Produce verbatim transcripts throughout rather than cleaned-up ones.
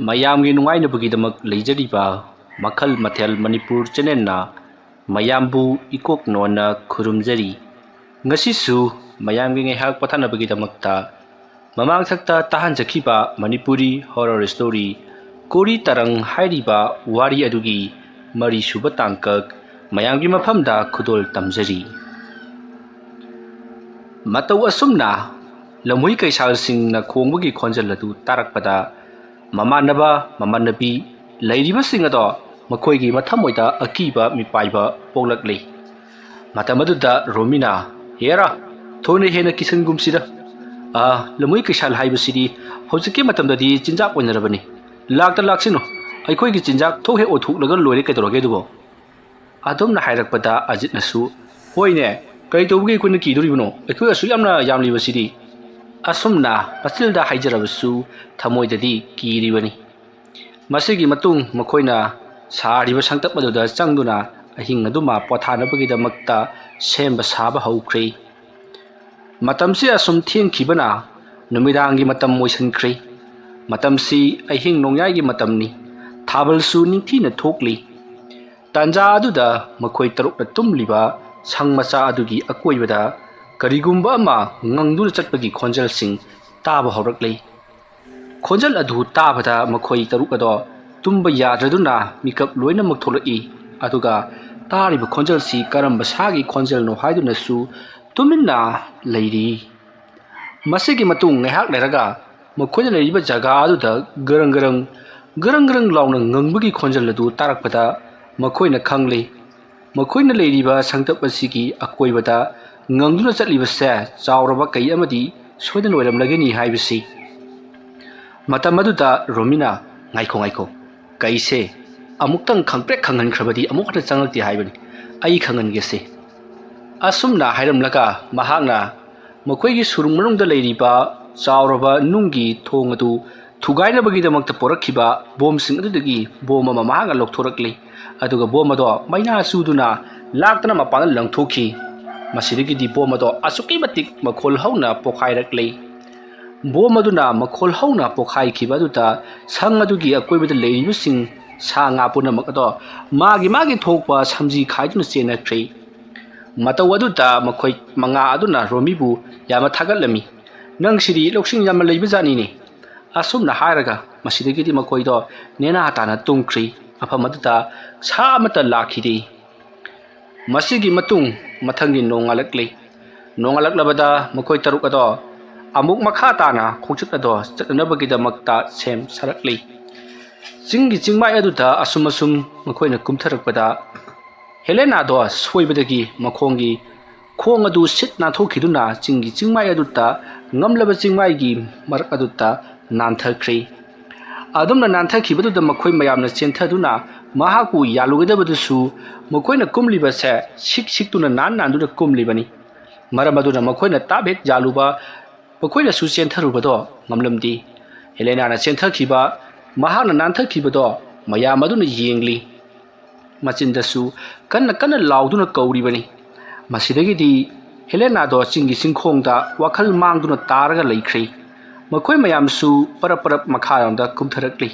ꯃꯌꯥꯝꯒꯤ ꯅꯨꯡꯉꯥꯏꯅꯕꯒꯤꯗꯃꯛ ꯂꯩꯖꯔꯤꯕ ꯃꯈꯜ ꯃꯊꯦꯜ ꯃꯅꯤꯄꯨꯔ ꯆꯦꯅꯦꯜꯅ ꯃꯌꯥꯝꯕꯨ ꯏꯀꯣꯛ ꯅꯣꯟꯅ ꯈꯨꯔꯨꯝꯖꯔꯤ꯫ ꯉꯁꯤꯁꯨ ꯃꯌꯥꯝꯒꯤ ꯉꯥꯏꯍꯥꯛ ꯄꯣꯊꯥꯅꯕꯒꯤꯗꯃꯛꯇ ꯃꯃꯥꯡꯊꯛꯇ ꯇꯥꯍꯟꯖꯈꯤꯕ ꯃꯅꯤꯄꯨꯔꯤ ꯍꯣꯔꯔ ꯁ꯭ꯇꯣꯔꯤ ꯀꯣꯔꯤ ꯇꯔꯪ ꯍꯥꯏꯔꯤꯕ ꯋꯥꯔꯤ ꯑꯗꯨꯒꯤ ꯃꯔꯤꯁꯨꯕ ꯇꯥꯡꯀꯛ ꯃꯌꯥꯝꯒꯤ ꯃꯐꯝꯗ ꯈꯨꯗꯣꯜ ꯇꯝꯖꯔꯤ꯫ ꯃꯇꯧ ꯑꯁꯨꯝꯅ ꯂꯝꯍꯨꯏ ꯀꯩꯁꯥꯜꯁꯤꯡꯅ ꯈꯣꯡꯕꯒꯤ ꯈꯣꯟꯖꯦꯜ ꯑꯗꯨ ꯇꯥꯔꯛꯄꯗ, ꯃꯃꯥꯟꯅꯕ ꯃꯃꯥꯟꯅꯕꯤ ꯂꯩꯔꯤꯕꯁꯤꯡ ꯑꯗꯣ ꯃꯈꯣꯏꯒꯤ ꯃꯊꯃꯣꯏꯗ ꯑꯀꯤꯕ ꯃꯤꯄꯥꯏꯕ ꯄꯣꯛꯂꯛꯂꯤ꯫ ꯃꯇꯝ ꯑꯗꯨꯗ ꯔꯣꯃꯤꯅ, "ꯍꯦꯔꯥ, ꯊꯣꯏꯅ ꯍꯦꯟꯅ ꯀꯤꯁꯟꯒꯨꯝꯁꯤꯗ꯫ ꯑꯥ, ꯂꯝꯍꯨꯏ ꯀꯩꯁꯥꯜ ꯍꯥꯏꯕꯁꯤꯗꯤ ꯍꯧꯖꯤꯛꯀꯤ ꯃꯇꯝꯗꯗꯤ ꯆꯤꯟꯖꯥꯛ ꯑꯣꯏꯅꯔꯕꯅꯤ꯫ ꯂꯥꯛꯇ ꯂꯥꯛꯁꯤꯅꯨ, ꯑꯩꯈꯣꯏꯒꯤ ꯆꯤꯟꯖꯥꯛ ꯊꯣꯛ ꯍꯦꯛ ꯑꯣꯊꯣꯛꯂꯒ ꯂꯣꯏꯔꯦ ꯀꯩꯗꯧꯔꯒꯦ ꯑꯗꯨꯕꯣ?" ꯑꯗꯨꯝꯅ ꯍꯥꯏꯔꯛꯄꯗ ꯑꯖꯤꯠꯅꯁꯨ, "ꯍꯣꯏꯅꯦ, ꯀꯔꯤ ꯇꯧꯕꯒꯤ ꯑꯩꯈꯣꯏꯅ ꯀꯤꯗꯣꯔꯤꯕꯅꯣ? ꯑꯩꯈꯣꯏ ꯑꯁꯨꯛ ꯌꯥꯝꯅ ꯌꯥꯝꯂꯤꯕꯁꯤꯗꯤ?" ꯑꯁꯨꯝꯅ ꯃꯆꯤꯟꯗ ꯍꯥꯏꯖꯔꯕꯁꯨ ꯊꯃꯣꯏꯗꯗꯤ ꯀꯤꯔꯤꯕꯅꯤ꯫ ꯃꯁꯤꯒꯤ ꯃꯇꯨꯡ ꯃꯈꯣꯏꯅ ꯁꯥꯔꯤꯕ ꯁꯪꯇꯞ ꯑꯗꯨꯗ ꯆꯪꯗꯨꯅ ꯑꯍꯤꯡ ꯑꯗꯨꯃ ꯄꯣꯊꯥꯅꯕꯒꯤꯗꯃꯛꯇ ꯁꯦꯝꯕ ꯁꯥꯕ ꯍꯧꯈ꯭ꯔꯦ꯫ ꯃꯇꯝꯁꯤ ꯑꯁꯨꯝ ꯊꯦꯡꯈꯤꯕꯅ ꯅꯨꯃꯤꯗꯥꯡꯒꯤ ꯃꯇꯝ ꯑꯣꯏꯁꯤꯟꯈ꯭ꯔꯦ꯫ ꯃꯇꯝꯁꯤ ꯑꯍꯤꯡ ꯅꯣꯡꯌꯥꯏꯒꯤ ꯃꯇꯝꯅꯤ꯫ ꯊꯥꯕꯜꯁꯨ ꯅꯤꯡꯊꯤꯅ ꯊꯣꯛꯂꯤ꯫ ꯇꯥꯟꯖꯥ ꯑꯗꯨꯗ ꯃꯈꯣꯏ ꯇꯔꯨꯛꯅ ꯇꯨꯝꯂꯤꯕ ꯁꯪ ꯃꯆꯥ ꯑꯗꯨꯒꯤ ꯑꯀꯣꯏꯕꯗ ꯀꯔꯤꯒꯨꯝꯕ ꯑꯃ ꯉꯪꯗꯨꯅ ꯆꯠꯄꯒꯤ ꯈꯣꯟꯖꯦꯜꯁꯤꯡ ꯇꯥꯕ ꯍꯧꯔꯛꯂꯦ꯫ ꯈꯣꯟꯖꯦꯜ ꯑꯗꯨ ꯇꯥꯕꯗ ꯃꯈꯣꯏ ꯇꯔꯨꯛ ꯑꯗꯣ ꯇꯨꯝꯕ ꯌꯥꯗ꯭ꯔꯗꯨꯅ ꯃꯤꯀꯞ ꯂꯣꯏꯅꯃꯛ ꯊꯣꯛꯂꯛꯏ꯫ ꯑꯗꯨꯒ ꯇꯥꯔꯤꯕ ꯈꯣꯟꯖꯦꯜꯁꯤ ꯀꯔꯝꯕ ꯁꯥꯒꯤ ꯈꯣꯟꯖꯦꯜꯅꯣ ꯍꯥꯏꯗꯨꯅꯁꯨ ꯇꯨꯃꯤꯟꯅ ꯂꯩꯔꯤ꯫ ꯃꯁꯤꯒꯤ ꯃꯇꯨꯡ ꯉꯥꯏꯍꯥꯛ ꯂꯩꯔꯒ ꯃꯈꯣꯏꯅ ꯂꯩꯔꯤꯕ ꯖꯒꯥ ꯑꯗꯨꯗ ꯒꯔꯪ ꯒꯔꯪ, ꯒꯔꯪ ꯒꯔꯪ ꯂꯥꯎꯅ ꯉꯪꯕꯒꯤ ꯈꯣꯟꯖꯦꯜ ꯑꯗꯨ ꯇꯥꯔꯛꯄꯗ ꯃꯈꯣꯏꯅ ꯈꯪꯂꯦ, ꯃꯈꯣꯏꯅ ꯂꯩꯔꯤꯕ ꯁꯪꯇꯞ ꯑꯁꯤꯒꯤ ꯑꯀꯣꯏꯕꯗ ꯉꯪꯗꯨꯅ ꯆꯠꯂꯤꯕꯁꯦ ꯆꯥꯎꯔꯕ ꯀꯩ ꯑꯃꯗꯤ ꯁꯣꯏꯗꯅ ꯑꯣꯏꯔꯝꯂꯒꯅꯤ ꯍꯥꯏꯕꯁꯤ꯫ ꯃꯇꯝ ꯑꯗꯨꯗ ꯔꯣꯃꯤꯅ, "ꯉꯥꯏꯈꯣ, ꯉꯥꯏꯈꯣ, ꯀꯩꯁꯦ ꯑꯃꯨꯛꯇꯪ ꯈꯪꯄ꯭ꯔꯦꯛ ꯈꯪꯍꯟꯈ꯭ꯔꯕꯗꯤ ꯑꯃꯨꯛ ꯍꯟꯅ ꯆꯪꯂꯛꯇꯦ ꯍꯥꯏꯕꯅꯤ꯫ ꯑꯩ ꯈꯪꯍꯟꯒꯦꯁꯦ"꯫ ꯑꯁꯨꯝꯅ ꯍꯥꯏꯔꯝꯂꯒ ꯃꯍꯥꯛꯅ ꯃꯈꯣꯏꯒꯤ ꯁꯨꯔꯨꯡ ꯃꯅꯨꯡꯗ ꯂꯩꯔꯤꯕ ꯆꯥꯎꯔꯕ ꯅꯨꯡꯒꯤ ꯊꯣꯡ ꯑꯗꯨ ꯊꯨꯒꯥꯏꯅꯕꯒꯤꯗꯃꯛꯇ ꯄꯣꯔꯛꯈꯤꯕ ꯕꯣꯝꯁꯤꯡ ꯑꯗꯨꯗꯒꯤ ꯕꯣꯝ ꯑꯃ ꯃꯍꯥꯛꯅ ꯂꯧꯊꯣꯔꯛꯂꯤ꯫ ꯑꯗꯨꯒ ꯕꯣꯝ ꯑꯗꯣ ꯃꯩꯅꯥ ꯆꯨꯗꯨꯅ ꯂꯥꯛꯇꯅ ꯃꯄꯥꯟꯗ ꯂꯪꯊꯣꯛꯈꯤ꯫ ꯃꯁꯤꯗꯒꯤꯗꯤ ꯕꯣꯝ ꯑꯗꯣ ꯑꯁꯨꯛꯀꯤ ꯃꯇꯤꯛ ꯃꯈꯣꯜ ꯍꯧꯅ ꯄꯣꯈꯥꯏꯔꯛꯂꯤ꯫ ꯕꯣꯝ ꯑꯗꯨꯅ ꯃꯈꯣꯜ ꯍꯧꯅ ꯄꯣꯈꯥꯏꯈꯤꯕ ꯑꯗꯨꯗ ꯁꯪ ꯑꯗꯨꯒꯤ ꯑꯀꯣꯏꯕꯗ ꯂꯩꯔꯤꯕꯁꯤꯡ, ꯁꯥ ꯉꯥ ꯄꯨꯝꯅꯃꯛ ꯑꯗꯣ ꯃꯥꯒꯤ ꯃꯥꯒꯤ ꯊꯣꯛꯄ ꯁꯝꯖꯤ ꯈꯥꯏꯗꯨꯅ ꯆꯦꯟꯅꯈ꯭ꯔꯦ꯫ ꯃꯇꯧ ꯑꯗꯨꯗ ꯃꯈꯣꯏ ꯃꯉꯥ ꯑꯗꯨꯅ ꯔꯣꯃꯤꯕꯨ ꯌꯥꯝꯅ ꯊꯥꯒꯠꯂꯝꯃꯤ꯫ "ꯅꯪꯁꯤꯗꯤ ꯂꯧꯁꯤꯡ ꯌꯥꯝꯅ ꯂꯩꯕ ꯖꯥꯠꯅꯤꯅꯦ!" ꯑꯁꯨꯝꯅ ꯍꯥꯏꯔꯒ ꯃꯁꯤꯗꯒꯤꯗꯤ ꯃꯈꯣꯏꯗꯣ ꯅꯦꯅꯥ ꯇꯥꯅ ꯇꯨꯝꯈ꯭ꯔꯤ꯫ ꯃꯐꯝ ꯑꯗꯨꯗ ꯁꯥ ꯑꯃꯠꯇ ꯂꯥꯛꯈꯤꯗꯦ꯫ ꯃꯁꯤꯒꯤ ꯃꯇꯨꯡ ꯃꯊꯪꯒꯤ ꯅꯣꯡꯉꯥꯜꯂꯛꯂꯤ꯫ ꯅꯣꯡꯉꯥꯜꯂꯛꯂꯕꯗ ꯃꯈꯣꯏ ꯇꯔꯨꯛ ꯑꯗꯣ ꯑꯃꯨꯛ ꯃꯈꯥ ꯇꯥꯅ ꯈꯣꯡꯆꯠ ꯑꯗꯣ ꯆꯠꯅꯅꯕꯒꯤꯗꯃꯛꯇ ꯁꯦꯝ ꯁꯥꯔꯛꯂꯤ꯫ ꯆꯤꯡꯒꯤ ꯆꯤꯡꯃꯥꯏ ꯑꯗꯨꯗ ꯑꯁꯨꯝ ꯑꯁꯨꯝ ꯃꯈꯣꯏꯅ ꯀꯨꯝꯊꯔꯛꯄꯗ, ꯍꯦꯂꯦꯅꯥꯗꯣ ꯁꯣꯏꯕꯗꯒꯤ ꯃꯈꯣꯡꯒꯤ ꯈꯣꯡ ꯑꯗꯨ ꯁꯤꯠ ꯅꯥꯟꯊꯣꯛꯈꯤꯗꯨꯅ ꯆꯤꯡꯒꯤ ꯆꯤꯡꯃꯥꯏ ꯑꯗꯨꯗ, ꯉꯝꯂꯕ ꯆꯤꯡꯃꯥꯏꯒꯤ ꯃꯔꯛ ꯑꯗꯨꯗ ꯅꯥꯟꯊꯈ꯭ꯔꯦ꯫ ꯑꯗꯨꯝꯅ ꯅꯥꯟꯊꯈꯤꯕꯗꯨꯗ ꯃꯈꯣꯏ ꯃꯌꯥꯝꯅ ꯆꯦꯟꯊꯗꯨꯅ ꯃꯍꯥꯛꯄꯨ ꯌꯥꯜꯂꯨꯒꯗꯕꯗꯨꯁꯨ ꯃꯈꯣꯏꯅ ꯀꯨꯝꯂꯤꯕꯁꯦ ꯁꯤꯛ ꯁꯤꯛꯇꯨꯅ ꯅꯥꯟ ꯅꯥꯟꯗꯨꯅ ꯀꯨꯝꯂꯤꯕꯅꯤ꯫ ꯃꯔꯝ ꯑꯗꯨꯅ ꯃꯈꯣꯏꯅ ꯇꯥꯞ ꯍꯦꯛ ꯌꯥꯜꯂꯨꯕ, ꯃꯈꯣꯏꯅꯁꯨ ꯆꯦꯟꯊꯔꯨꯕꯗꯣ ꯉꯝꯂꯝꯗꯦ꯫ ꯍꯦꯂꯦꯅꯥꯅ ꯆꯦꯟꯊꯈꯤꯕ, ꯃꯍꯥꯛꯅ ꯅꯥꯟꯊꯈꯤꯕꯗꯣ ꯃꯌꯥꯝ ꯑꯗꯨꯅ ꯌꯦꯡꯂꯤ꯫ ꯃꯆꯤꯟꯗꯁꯨ ꯀꯟꯅ ꯀꯟꯅ ꯂꯥꯎꯗꯨꯅ ꯀꯧꯔꯤꯕꯅꯤ꯫ ꯃꯁꯤꯗꯒꯤꯗꯤ ꯍꯦꯂꯦꯅꯥꯗꯣ ꯆꯤꯡꯒꯤ ꯆꯤꯡꯈꯣꯡꯗ ꯋꯥꯈꯜ ꯃꯥꯡꯗꯨꯅ ꯇꯥꯔꯒ ꯂꯩꯈ꯭ꯔꯦ꯫ ꯃꯈꯣꯏ ꯃꯌꯥꯝꯁꯨ ꯄꯔꯞ ꯄꯔꯞ ꯃꯈꯥꯔꯣꯝꯗ ꯀꯨꯝꯊꯔꯛꯂꯤ꯫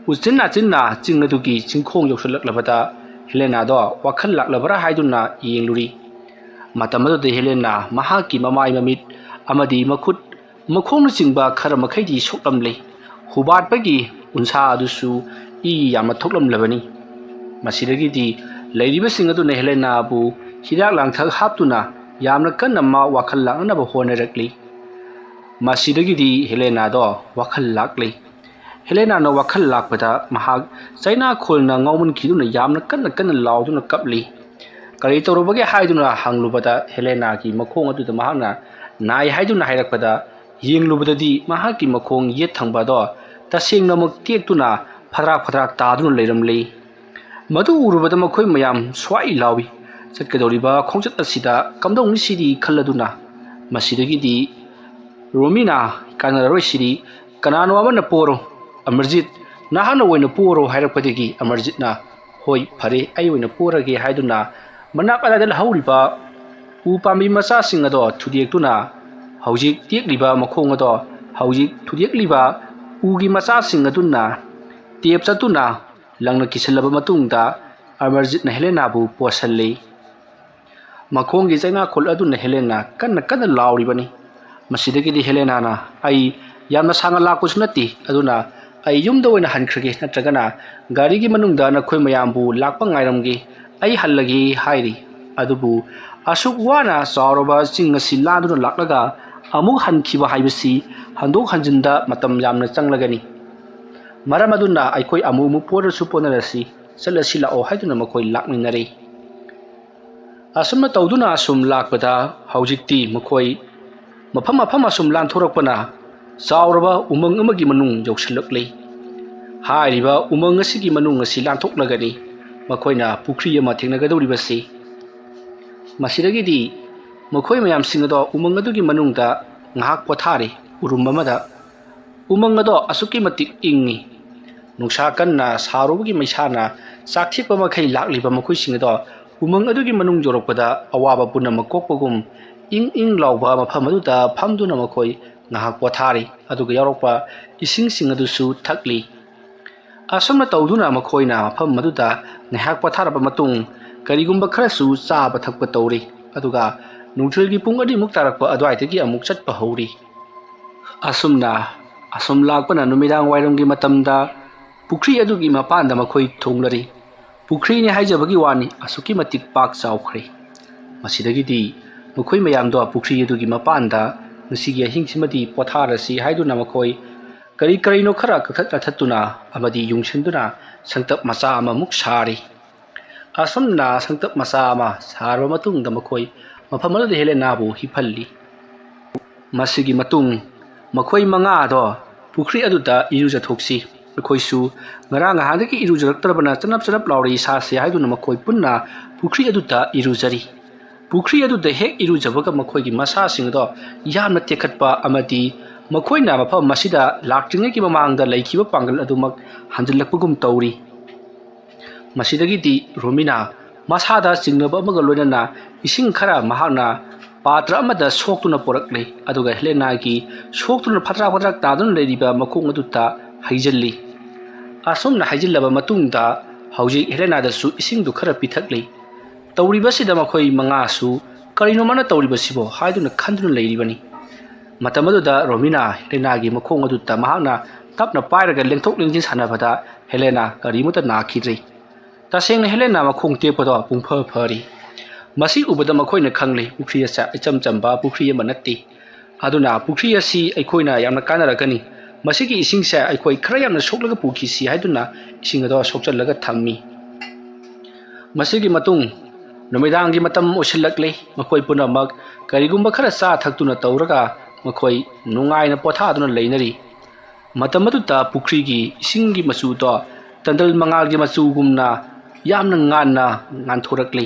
ꯎꯆꯤꯟ ꯅꯥꯆꯤꯟꯅ ꯆꯤꯡ ꯑꯗꯨꯒꯤ ꯆꯤꯡꯈꯣꯡ ꯌꯧꯁꯤꯜꯂꯛꯂꯕꯗ ꯍꯦꯂꯦꯅꯥꯗꯣ ꯋꯥꯈꯜ ꯂꯥꯛꯂꯕ꯭ꯔꯥ ꯍꯥꯏꯗꯨꯅ ꯌꯦꯡꯂꯨꯔꯤ꯫ ꯃꯇꯝ ꯑꯗꯨꯗ ꯍꯦꯂꯦꯅꯥ ꯃꯍꯥꯛꯀꯤ ꯃꯃꯥꯏ ꯃꯃꯤꯠ ꯑꯃꯗꯤ ꯃꯈꯨꯠ ꯃꯈꯣꯡꯅꯆꯤꯡꯕ ꯈꯔ ꯃꯈꯩꯗꯤ ꯁꯣꯛꯂꯝꯂꯦ꯫ ꯍꯨꯕꯥꯠꯄꯒꯤ ꯎꯟꯁꯥ ꯑꯗꯨꯁꯨ ꯏ ꯌꯥꯝꯅ ꯊꯣꯛꯂꯝꯂꯕꯅꯤ꯫ ꯃꯁꯤꯗꯒꯤꯗꯤ ꯂꯩꯔꯤꯕꯁꯤꯡ ꯑꯗꯨꯅ ꯍꯦꯂꯦꯅꯥꯕꯨ ꯍꯤꯗꯥꯛ ꯂꯥꯡꯊꯛ ꯍꯥꯞꯇꯨꯅ ꯌꯥꯝꯅ ꯀꯟꯅ ꯃꯥ ꯋꯥꯈꯜ ꯂꯥꯛꯅꯅꯕ ꯍꯣꯠꯅꯔꯛꯂꯤ꯫ ꯃꯁꯤꯗꯒꯤꯗꯤ ꯍꯦꯂꯦꯅꯥꯗꯣ ꯋꯥꯈꯜ ꯂꯥꯛꯂꯤ꯫ ꯍꯦꯂꯦꯅꯥꯅ ꯋꯥꯈꯜ ꯂꯥꯛꯄꯗ ꯃꯍꯥꯛ ꯆꯩꯅꯥꯈꯣꯜꯅ ꯉꯥꯎꯃꯟꯈꯤꯗꯨꯅ ꯌꯥꯝꯅ ꯀꯟꯅ ꯀꯟꯅ ꯂꯥꯎꯗꯨꯅ ꯀꯞꯂꯤ꯫ ꯀꯔꯤ ꯇꯧꯔꯕꯒꯦ ꯍꯥꯏꯗꯨꯅ ꯍꯪꯂꯨꯕꯗ ꯍꯦꯂꯦꯅꯥꯒꯤ ꯃꯈꯣꯡ ꯑꯗꯨꯗ ꯃꯍꯥꯛꯅ ꯅꯥꯏ ꯍꯥꯏꯗꯨꯅ ꯍꯥꯏꯔꯛꯄꯗ ꯌꯦꯡꯂꯨꯕꯗꯗꯤ ꯃꯍꯥꯛꯀꯤ ꯃꯈꯣꯡ ꯌꯦꯠ ꯊꯪꯕ ꯑꯗꯣ ꯇꯁꯦꯡꯅꯃꯛ ꯇꯦꯛꯇꯨꯅ ꯐꯗ꯭ꯔꯥꯛ ꯐꯗ꯭ꯔꯥꯛ ꯇꯥꯗꯨꯅ ꯂꯩꯔꯝꯂꯤ꯫ ꯃꯗꯨ ꯎꯔꯨꯕꯗ ꯃꯈꯣꯏ ꯃꯌꯥꯝ ꯁ꯭ꯋꯥꯏ ꯂꯥꯎꯏ꯫ ꯆꯠꯀꯗꯧꯔꯤꯕ ꯈꯣꯡꯆꯠ ꯑꯁꯤꯗ ꯀꯝꯗꯧꯅꯤ ꯁꯤꯗꯤ ꯈꯜꯂꯗꯨꯅ ꯃꯁꯤꯗꯒꯤꯗꯤ ꯔꯣꯃꯤꯅ ꯀꯥꯟꯅꯔꯔꯣꯏ ꯁꯤꯗꯤ, ꯀꯅꯥꯅꯣ ꯑꯃꯅ ꯄꯣꯔꯣ, ꯑꯃꯔꯖꯤꯠ, ꯅꯍꯥꯛꯅ ꯑꯣꯏꯅ ꯄꯣꯔꯣ ꯍꯥꯏꯔꯛꯄꯗꯒꯤ ꯑꯃꯔꯖꯤꯠꯅ, "ꯍꯣꯏ, ꯐꯔꯦ, ꯑꯩ ꯑꯣꯏꯅ ꯄꯣꯔꯒꯦ" ꯍꯥꯏꯗꯨꯅ ꯃꯅꯥꯛ ꯑꯗꯥꯏꯗ ꯍꯧꯔꯤꯕ ꯎ ꯄꯥꯝꯕꯤ ꯃꯆꯥꯁꯤꯡ ꯑꯗꯣ ꯊꯨꯗꯦꯛꯇꯨꯅ ꯍꯧꯖꯤꯛ ꯇꯦꯛꯂꯤꯕ ꯃꯈꯣꯡ ꯑꯗꯣ ꯍꯧꯖꯤꯛ ꯊꯨꯗꯦꯛꯂꯤꯕ ꯎꯒꯤ ꯃꯆꯥꯁꯤꯡ ꯑꯗꯨꯅ ꯇꯦꯞ ꯆꯠꯇꯨꯅ ꯂꯪꯅ ꯀꯤꯁꯤꯜꯂꯕ ꯃꯇꯨꯡꯗ, ꯑꯃꯔꯖꯤꯠꯅ ꯍꯦꯂꯦꯅꯥꯕꯨ ꯄꯣꯠꯁꯜꯂꯤ꯫ ꯃꯈꯣꯡꯒꯤ ꯆꯩꯅꯥꯈꯣꯜ ꯑꯗꯨꯅ ꯍꯦꯂꯦꯅꯥ ꯀꯟꯅ ꯀꯟꯅ ꯂꯥꯎꯔꯤꯕꯅꯤ꯫ ꯃꯁꯤꯗꯒꯤꯗꯤ ꯍꯦꯂꯦꯅꯥꯅ, "ꯑꯩ ꯌꯥꯝꯅ ꯁꯥꯡꯅ ꯂꯥꯛꯄꯁꯨ ꯅꯠꯇꯦ, ꯑꯗꯨꯅ ꯑꯩ ꯌꯨꯝꯗ ꯑꯣꯏꯅ ꯍꯟꯈ꯭ꯔꯒꯦ, ꯅꯠꯇ꯭ꯔꯒꯅ ꯒꯥꯔꯤꯒꯤ ꯃꯅꯨꯡꯗ ꯅꯈꯣꯏ ꯃꯌꯥꯝꯕꯨ ꯂꯥꯛꯄ ꯉꯥꯏꯔꯝꯒꯦ, ꯑꯩ ꯍꯜꯂꯒꯦ" ꯍꯥꯏꯔꯤ꯫ ꯑꯗꯨꯕꯨ ꯑꯁꯨꯛ ꯋꯥꯅ ꯆꯥꯎꯔꯕ ꯆꯤꯡ ꯑꯁꯤ ꯂꯥꯟꯗꯨꯅ ꯂꯥꯛꯂꯒ ꯑꯃꯨꯛ ꯍꯟꯈꯤꯕ ꯍꯥꯏꯕꯁꯤ ꯍꯟꯗꯣꯛ ꯍꯟꯖꯤꯟꯗ ꯃꯇꯝ ꯌꯥꯝꯅ ꯆꯪꯂꯒꯅꯤ꯫ ꯃꯔꯝ ꯑꯗꯨꯅ ꯑꯩꯈꯣꯏ ꯑꯃꯨꯛ ꯑꯃꯨꯛ ꯄꯣꯟꯂꯁꯨ ꯄꯣꯟꯅꯔꯁꯤ, ꯆꯠꯂꯁꯤ ꯂꯥꯛꯑꯣ ꯍꯥꯏꯗꯨꯅ ꯃꯈꯣꯏ ꯂꯥꯛꯃꯤꯟꯅꯔꯦ꯫ ꯑꯁꯨꯝꯅ ꯇꯧꯗꯨꯅ ꯑꯁꯨꯝ ꯂꯥꯛꯄꯗ ꯍꯧꯖꯤꯛꯇꯤ ꯃꯈꯣꯏ ꯃꯐꯝ ꯃꯐꯝ ꯑꯁꯨꯝ ꯂꯥꯟꯊꯣꯔꯛꯄꯅ ꯆꯥꯎꯔꯕ ꯎꯃꯪ ꯑꯃꯒꯤ ꯃꯅꯨꯡ ꯌꯧꯁꯤꯜꯂꯛꯂꯤ꯫ ꯍꯥꯏꯔꯤꯕ ꯎꯃꯪ ꯑꯁꯤꯒꯤ ꯃꯅꯨꯡ ꯑꯁꯤ ꯂꯥꯟꯊꯣꯛꯂꯒꯅꯤ ꯃꯈꯣꯏꯅ ꯄꯨꯈ꯭ꯔꯤ ꯑꯃ ꯊꯦꯡꯅꯒꯗꯧꯔꯤꯕꯁꯤ꯫ ꯃꯁꯤꯗꯒꯤꯗꯤ ꯃꯈꯣꯏ ꯃꯌꯥꯝꯁꯤꯡ ꯑꯗꯣ ꯎꯃꯪ ꯑꯗꯨꯒꯤ ꯃꯅꯨꯡꯗ ꯉꯥꯏꯍꯥꯛ ꯄꯣꯊꯥꯔꯤ, ꯎꯔꯨꯝ ꯑꯃꯗ꯫ ꯎꯃꯪ ꯑꯗꯣ ꯑꯁꯨꯛꯀꯤ ꯃꯇꯤꯛ ꯏꯪꯉꯤ꯫ ꯅꯨꯡꯁꯥ ꯀꯟꯅ ꯁꯥꯔꯨꯕꯒꯤ ꯃꯩꯁꯥꯅ ꯆꯥꯛꯊꯦꯛꯄ ꯃꯈꯩ ꯂꯥꯛꯂꯤꯕ ꯃꯈꯣꯏꯁꯤꯡ ꯑꯗꯣ ꯎꯃꯪ ꯑꯗꯨꯒꯤ ꯃꯅꯨꯡ ꯌꯧꯔꯛꯄꯗ ꯑꯋꯥꯕ ꯄꯨꯝꯅꯃꯛ ꯀꯣꯛꯄꯒꯨꯝ ꯏꯪ ꯏꯪ ꯂꯥꯎꯕ ꯃꯐꯝ ꯑꯗꯨꯗ ꯐꯝꯗꯨꯅ ꯃꯈꯣꯏ ꯉꯥꯏꯍꯥꯛ ꯄꯣꯊꯥꯔꯤ, ꯑꯗꯨꯒ ꯌꯥꯎꯔꯛꯄ ꯏꯁꯤꯡꯁꯤꯡ ꯑꯗꯨꯁꯨ ꯊꯛꯂꯤ꯫ ꯑꯁꯨꯝꯅ ꯇꯧꯗꯨꯅ ꯃꯈꯣꯏꯅ ꯃꯐꯝ ꯑꯗꯨꯗ ꯉꯥꯏꯍꯥꯛ ꯄꯣꯊꯥꯔꯕ ꯃꯇꯨꯡ ꯀꯔꯤꯒꯨꯝꯕ ꯈꯔꯁꯨ ꯆꯥꯕ ꯊꯛꯄ ꯇꯧꯔꯤ, ꯑꯗꯨꯒ ꯅꯨꯡꯊꯤꯜꯒꯤ ꯄꯨꯡ ꯑꯅꯤꯃꯨꯛ ꯇꯥꯔꯛꯄ ꯑꯗꯨꯋꯥꯏꯗꯒꯤ ꯑꯃꯨꯛ ꯆꯠꯄ ꯍꯧꯔꯤ꯫ ꯑꯁꯨꯝꯅ ꯑꯁꯨꯝ ꯂꯥꯛꯄꯅ ꯅꯨꯃꯤꯗꯥꯡ ꯋꯥꯏꯔꯝꯒꯤ ꯃꯇꯝꯗ ꯄꯨꯈ꯭ꯔꯤ ꯑꯗꯨꯒꯤ ꯃꯄꯥꯟꯗ ꯃꯈꯣꯏ ꯊꯨꯡꯂꯔꯤ꯫ ꯄꯨꯈ꯭ꯔꯤꯅꯤ ꯍꯥꯏꯖꯕꯒꯤ ꯋꯥꯅꯤ, ꯑꯁꯨꯛꯀꯤ ꯃꯇꯤꯛ ꯄꯥꯛ ꯆꯥꯎꯈ꯭ꯔꯦ꯫ ꯃꯁꯤꯗꯒꯤꯗꯤ ꯃꯈꯣꯏ ꯃꯌꯥꯝꯗꯣ ꯄꯨꯈ꯭ꯔꯤ ꯑꯗꯨꯒꯤ ꯃꯄꯥꯟꯗ ꯉꯁꯤꯒꯤ ꯑꯍꯤꯡꯁꯤꯃꯗꯤ ꯄꯣꯊꯥꯔꯁꯤ ꯍꯥꯏꯗꯨꯅ ꯃꯈꯣꯏ ꯀꯔꯤ ꯀꯔꯤꯅꯣ ꯈꯔ ꯀꯛꯊꯠ ꯀꯛꯊꯠꯇꯨꯅ ꯑꯃꯗꯤ ꯌꯨꯡꯁꯤꯟꯗꯨꯅ ꯁꯪꯇꯞ ꯃꯆꯥ ꯑꯃꯃꯨꯛ ꯁꯥꯔꯤ꯫ ꯑꯁꯨꯝꯅ ꯁꯪꯇꯞ ꯃꯆꯥ ꯑꯃ ꯁꯥꯔꯕ ꯃꯇꯨꯡꯗ ꯃꯈꯣꯏ ꯃꯐꯝ ꯑꯗꯨꯗ ꯍꯦꯂꯦꯅꯥꯕꯨ ꯍꯤꯞꯍꯜꯂꯤ꯫ ꯃꯁꯤꯒꯤ ꯃꯇꯨꯡ ꯃꯈꯣꯏ ꯃꯉꯥꯗꯣ ꯄꯨꯈ꯭ꯔꯤ ꯑꯗꯨꯗ ꯏꯔꯨꯖꯊꯣꯛꯁꯤ, ꯑꯩꯈꯣꯏꯁꯨ ꯉꯔꯥꯡ ꯅꯍꯥꯟꯗꯒꯤ ꯏꯔꯨꯖꯔꯛꯇ꯭ꯔꯕꯅ ꯆꯅꯞ ꯆꯅꯞ ꯂꯥꯎꯔꯦ ꯏꯁꯥꯁꯦ ꯍꯥꯏꯗꯨꯅ ꯃꯈꯣꯏ ꯄꯨꯟꯅ ꯄꯨꯈ꯭ꯔꯤ ꯑꯗꯨꯗ ꯏꯔꯨꯖꯔꯤ꯫ ꯄꯨꯈ꯭ꯔꯤ ꯑꯗꯨꯗ ꯍꯦꯛ ꯏꯔꯨꯖꯕꯒ ꯃꯈꯣꯏꯒꯤ ꯃꯁꯥꯁꯤꯡ ꯑꯗꯣ ꯌꯥꯝꯅ ꯇꯦꯛꯈꯠꯄ ꯑꯃꯗꯤ ꯃꯈꯣꯏꯅ ꯃꯐꯝ ꯑꯁꯤꯗ ꯂꯥꯛꯇ꯭ꯔꯤꯉꯩꯒꯤ ꯃꯃꯥꯡꯗ ꯂꯩꯈꯤꯕ ꯄꯥꯡꯒꯜ ꯑꯗꯨꯃꯛ ꯍꯟꯖꯤꯜꯂꯛꯄꯒꯨꯝ ꯇꯧꯔꯤ꯫ ꯃꯁꯤꯗꯒꯤꯗꯤ ꯔꯣꯃꯤꯅꯥ ꯃꯁꯥꯗ ꯆꯤꯡꯅꯕ ꯑꯃꯒ ꯂꯣꯏꯅꯅ ꯏꯁꯤꯡ ꯈꯔ ꯃꯍꯥꯛꯅ ꯄꯥꯇ꯭ꯔ ꯑꯃꯗ ꯁꯣꯛꯇꯨꯅ ꯄꯨꯔꯛꯂꯤ, ꯑꯗꯨꯒ ꯍꯦꯂꯦꯅꯥꯒꯤ ꯁꯣꯛꯇꯨꯅ ꯐꯠꯇ꯭ꯔꯥꯛ ꯐꯠꯇ꯭ꯔꯥꯛ ꯇꯥꯗꯨꯅ ꯂꯩꯔꯤꯕ ꯃꯈꯣꯡ ꯑꯗꯨꯗ ꯍꯩꯖꯤꯜꯂꯤ꯫ ꯑꯁꯨꯝꯅ ꯍꯩꯖꯤꯜꯂꯕ ꯃꯇꯨꯡꯗ ꯍꯧꯖꯤꯛ ꯍꯦꯂꯦꯅꯥꯗꯁꯨ ꯏꯁꯤꯡꯗꯨ ꯈꯔ ꯄꯤꯊꯛꯂꯤ꯫ ꯇꯧꯔꯤꯕꯁꯤꯗ ꯃꯈꯣꯏ ꯃꯉꯥꯁꯨ "ꯀꯔꯤꯅꯣ ꯃꯥꯅ ꯇꯧꯔꯤꯕꯁꯤꯕꯣ?" ꯍꯥꯏꯗꯨꯅ ꯈꯟꯗꯨꯅ ꯂꯩꯔꯤꯕꯅꯤ꯫ ꯃꯇꯝ ꯑꯗꯨꯗ ꯔꯣꯃꯤꯅꯥ ꯍꯦꯂꯦꯅꯥꯒꯤ ꯃꯈꯣꯡ ꯑꯗꯨꯗ ꯃꯍꯥꯛꯅ ꯇꯞꯅ ꯄꯥꯏꯔꯒ ꯂꯦꯡꯊꯣꯛ ꯂꯦꯡꯁꯤꯟ ꯁꯥꯟꯅꯕꯗ ꯍꯦꯂꯦꯅꯥ ꯀꯔꯤꯃꯠꯇ ꯅꯥꯈꯤꯗ꯭ꯔꯤ꯫ ꯇꯁꯦꯡꯅ ꯍꯦꯂꯦꯅꯥ ꯃꯈꯣꯡ ꯇꯦꯛꯄꯗꯣ ꯄꯨꯡꯐ ꯐꯔꯤ꯫ ꯃꯁꯤ ꯎꯕꯗ ꯃꯈꯣꯏꯅ ꯈꯪꯂꯤ ꯄꯨꯈ꯭ꯔꯤ ꯑꯁꯤ ꯏꯆꯝ ꯆꯝꯕ ꯄꯨꯈ꯭ꯔꯤ ꯑꯃ ꯅꯠꯇꯦ꯫ ꯑꯗꯨꯅ ꯄꯨꯈ꯭ꯔꯤ ꯑꯁꯤ ꯑꯩꯈꯣꯏꯅ ꯌꯥꯝꯅ ꯀꯥꯟꯅꯔꯛꯀꯅꯤ꯫ ꯃꯁꯤꯒꯤ ꯏꯁꯤꯡꯁꯦ ꯑꯩꯈꯣꯏ ꯈꯔ ꯌꯥꯝꯅ ꯁꯣꯛꯂꯒ ꯄꯨꯈꯤꯁꯤ ꯍꯥꯏꯗꯨꯅ ꯏꯁꯤꯡ ꯑꯗꯣ ꯁꯣꯛꯆꯜꯂꯒ ꯊꯝꯃꯤ꯫ ꯃꯁꯤꯒꯤ ꯃꯇꯨꯡ ꯅꯨꯃꯤꯗꯥꯡꯒꯤ ꯃꯇꯝ ꯑꯣꯏꯁꯤꯜꯂꯛꯂꯤ꯫ ꯃꯈꯣꯏ ꯄꯨꯝꯅꯃꯛ ꯀꯔꯤꯒꯨꯝꯕ ꯈꯔ ꯆꯥ ꯊꯛꯇꯨꯅ ꯇꯧꯔꯒ ꯃꯈꯣꯏ ꯅꯨꯡꯉꯥꯏꯅ ꯄꯣꯊꯥꯗꯨꯅ ꯂꯩꯅꯔꯤ꯫ ꯃꯇꯝ ꯑꯗꯨꯗ ꯄꯨꯈ꯭ꯔꯤꯒꯤ ꯏꯁꯤꯡꯒꯤ ꯃꯆꯨꯗꯣ ꯇꯟꯗꯜ ꯃꯉꯥꯜꯒꯤ ꯃꯆꯨꯒꯨꯝꯅ ꯌꯥꯝꯅ ꯉꯥꯟꯅ ꯉꯥꯟꯊꯣꯔꯛꯂꯤ꯫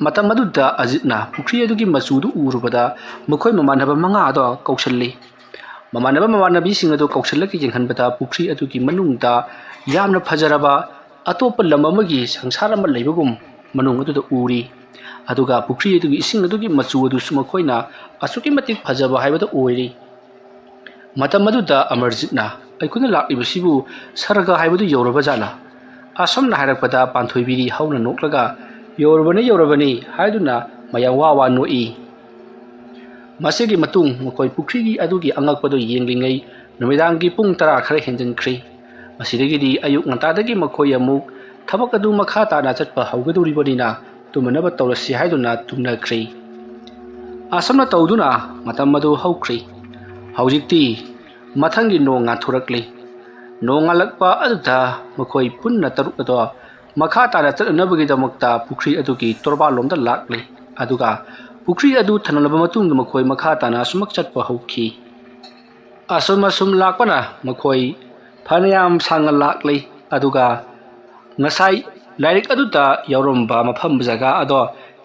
ꯃꯇꯝ ꯑꯗꯨꯗ ꯑꯖꯤꯠꯅ ꯄꯨꯈ꯭ꯔꯤ ꯑꯗꯨꯒꯤ ꯃꯆꯨꯗꯨ ꯎꯔꯨꯕꯗ ꯃꯈꯣꯏ ꯃꯃꯥꯟꯅꯕ ꯃꯉꯥꯗꯣ ꯀꯧꯁꯜꯂꯤ꯫ ꯃꯃꯥꯟꯅꯕ ꯃꯃꯥꯟꯅꯕꯤꯁꯤꯡ ꯑꯗꯨ ꯀꯧꯁꯜꯂꯒ ꯌꯦꯡꯍꯟꯕꯗ ꯄꯨꯈ꯭ꯔꯤ ꯑꯗꯨꯒꯤ ꯃꯅꯨꯡꯗ ꯌꯥꯝꯅ ꯐꯖꯔꯕ ꯑꯇꯣꯞꯄ ꯂꯝ ꯑꯃꯒꯤ ꯁꯪꯁꯥꯔ ꯑꯃ ꯂꯩꯕꯒꯨꯝ ꯃꯅꯨꯡ ꯑꯗꯨꯗ ꯎꯔꯤ꯫ ꯑꯗꯨꯒ ꯄꯨꯈ꯭ꯔꯤ ꯑꯗꯨꯒꯤ ꯏꯁꯤꯡ ꯑꯗꯨꯒꯤ ꯃꯆꯨ ꯑꯗꯨꯁꯨ ꯃꯈꯣꯏꯅ ꯑꯁꯨꯛꯀꯤ ꯃꯇꯤꯛ ꯐꯖꯕ ꯍꯥꯏꯕꯗꯨ ꯑꯣꯏꯔꯤ꯫ ꯃꯇꯝ ꯑꯗꯨꯗ ꯑꯃꯔꯖꯤꯠꯅ, "ꯑꯩꯈꯣꯏꯅ ꯂꯥꯛꯂꯤꯕꯁꯤꯕꯨ ꯁꯔꯒ ꯍꯥꯏꯕꯗꯨ ꯌꯧꯔꯕ ꯖꯥꯠꯂꯥ?" ꯑꯁꯨꯝꯅ ꯍꯥꯏꯔꯛꯄꯗ ꯄꯥꯟꯊꯣꯏꯕꯤꯗꯤ ꯍꯧꯅ ꯅꯣꯛꯂꯒ, "ꯌꯧꯔꯕꯅꯤ, ꯌꯧꯔꯕꯅꯤ" ꯍꯥꯏꯗꯨꯅ ꯃꯌꯥꯝ ꯋꯥ ꯋꯥ ꯅꯣꯛꯏ꯫ ꯃꯁꯤꯒꯤ ꯃꯇꯨꯡ ꯃꯈꯣꯏ ꯄꯨꯈ꯭ꯔꯤꯒꯤ ꯑꯗꯨꯒꯤ ꯑꯉꯛꯄꯗꯨ ꯌꯦꯡꯂꯤꯉꯩ ꯅꯨꯃꯤꯗꯥꯡꯒꯤ ꯄꯨꯡ ꯇꯔꯥ ꯈꯔ ꯍꯦꯟꯖꯤꯟꯈ꯭ꯔꯤ꯫ ꯃꯁꯤꯗꯒꯤꯗꯤ ꯑꯌꯨꯛ ꯉꯟꯇꯥꯗꯒꯤ ꯃꯈꯣꯏ ꯑꯃꯨꯛ ꯊꯕꯛ ꯑꯗꯨ ꯃꯈꯥ ꯇꯥꯅ ꯆꯠꯄ ꯍꯧꯒꯗꯧꯔꯤꯕꯅꯤꯅ ꯇꯨꯝꯅꯅꯕ ꯇꯧꯔꯁꯤ ꯍꯥꯏꯗꯨꯅ ꯇꯨꯝꯅꯈ꯭ꯔꯤ꯫ ꯑꯁꯨꯝꯅ ꯇꯧꯗꯨꯅ ꯃꯇꯝ ꯑꯗꯨ ꯍꯧꯈ꯭ꯔꯤ꯫ ꯍꯧꯖꯤꯛꯇꯤ ꯃꯊꯪꯒꯤ ꯅꯣꯡ ꯉꯥꯟꯊꯣꯔꯛꯂꯤ꯫ ꯅꯣꯡ ꯉꯥꯜꯂꯛꯄ ꯑꯗꯨꯗ ꯃꯈꯣꯏ ꯄꯨꯟꯅ ꯇꯔꯨꯛ ꯑꯗꯣ ꯃꯈꯥ ꯇꯥꯅ ꯆꯠꯅꯅꯕꯒꯤꯗꯃꯛꯇ ꯄꯨꯈ꯭ꯔꯤ ꯑꯗꯨꯒꯤ ꯇꯣꯔꯕꯥꯟꯂꯣꯝꯗ ꯂꯥꯛꯂꯤ꯫ ꯑꯗꯨꯒ ꯄꯨꯈ꯭ꯔꯤ ꯑꯗꯨ ꯊꯜꯂꯕ ꯃꯇꯨꯡꯗ ꯃꯈꯣꯏ ꯃꯈꯥ ꯇꯥꯅ ꯑꯁꯨꯃꯛ ꯆꯠꯄ ꯍꯧꯈꯤ꯫ ꯑꯁꯨꯝ ꯑꯁꯨꯝ ꯂꯥꯛꯄꯅ ꯃꯈꯣꯏ ꯐꯅꯌꯥꯝ ꯁꯥꯡꯅ ꯂꯥꯛꯂꯤ꯫ ꯑꯗꯨꯒ ꯉꯁꯥꯏ ꯂꯥꯏꯔꯤꯛ ꯑꯗꯨꯗ ꯌꯥꯎꯔꯝꯕ ꯃꯐꯝ ꯖꯒꯥ ꯑꯗꯣ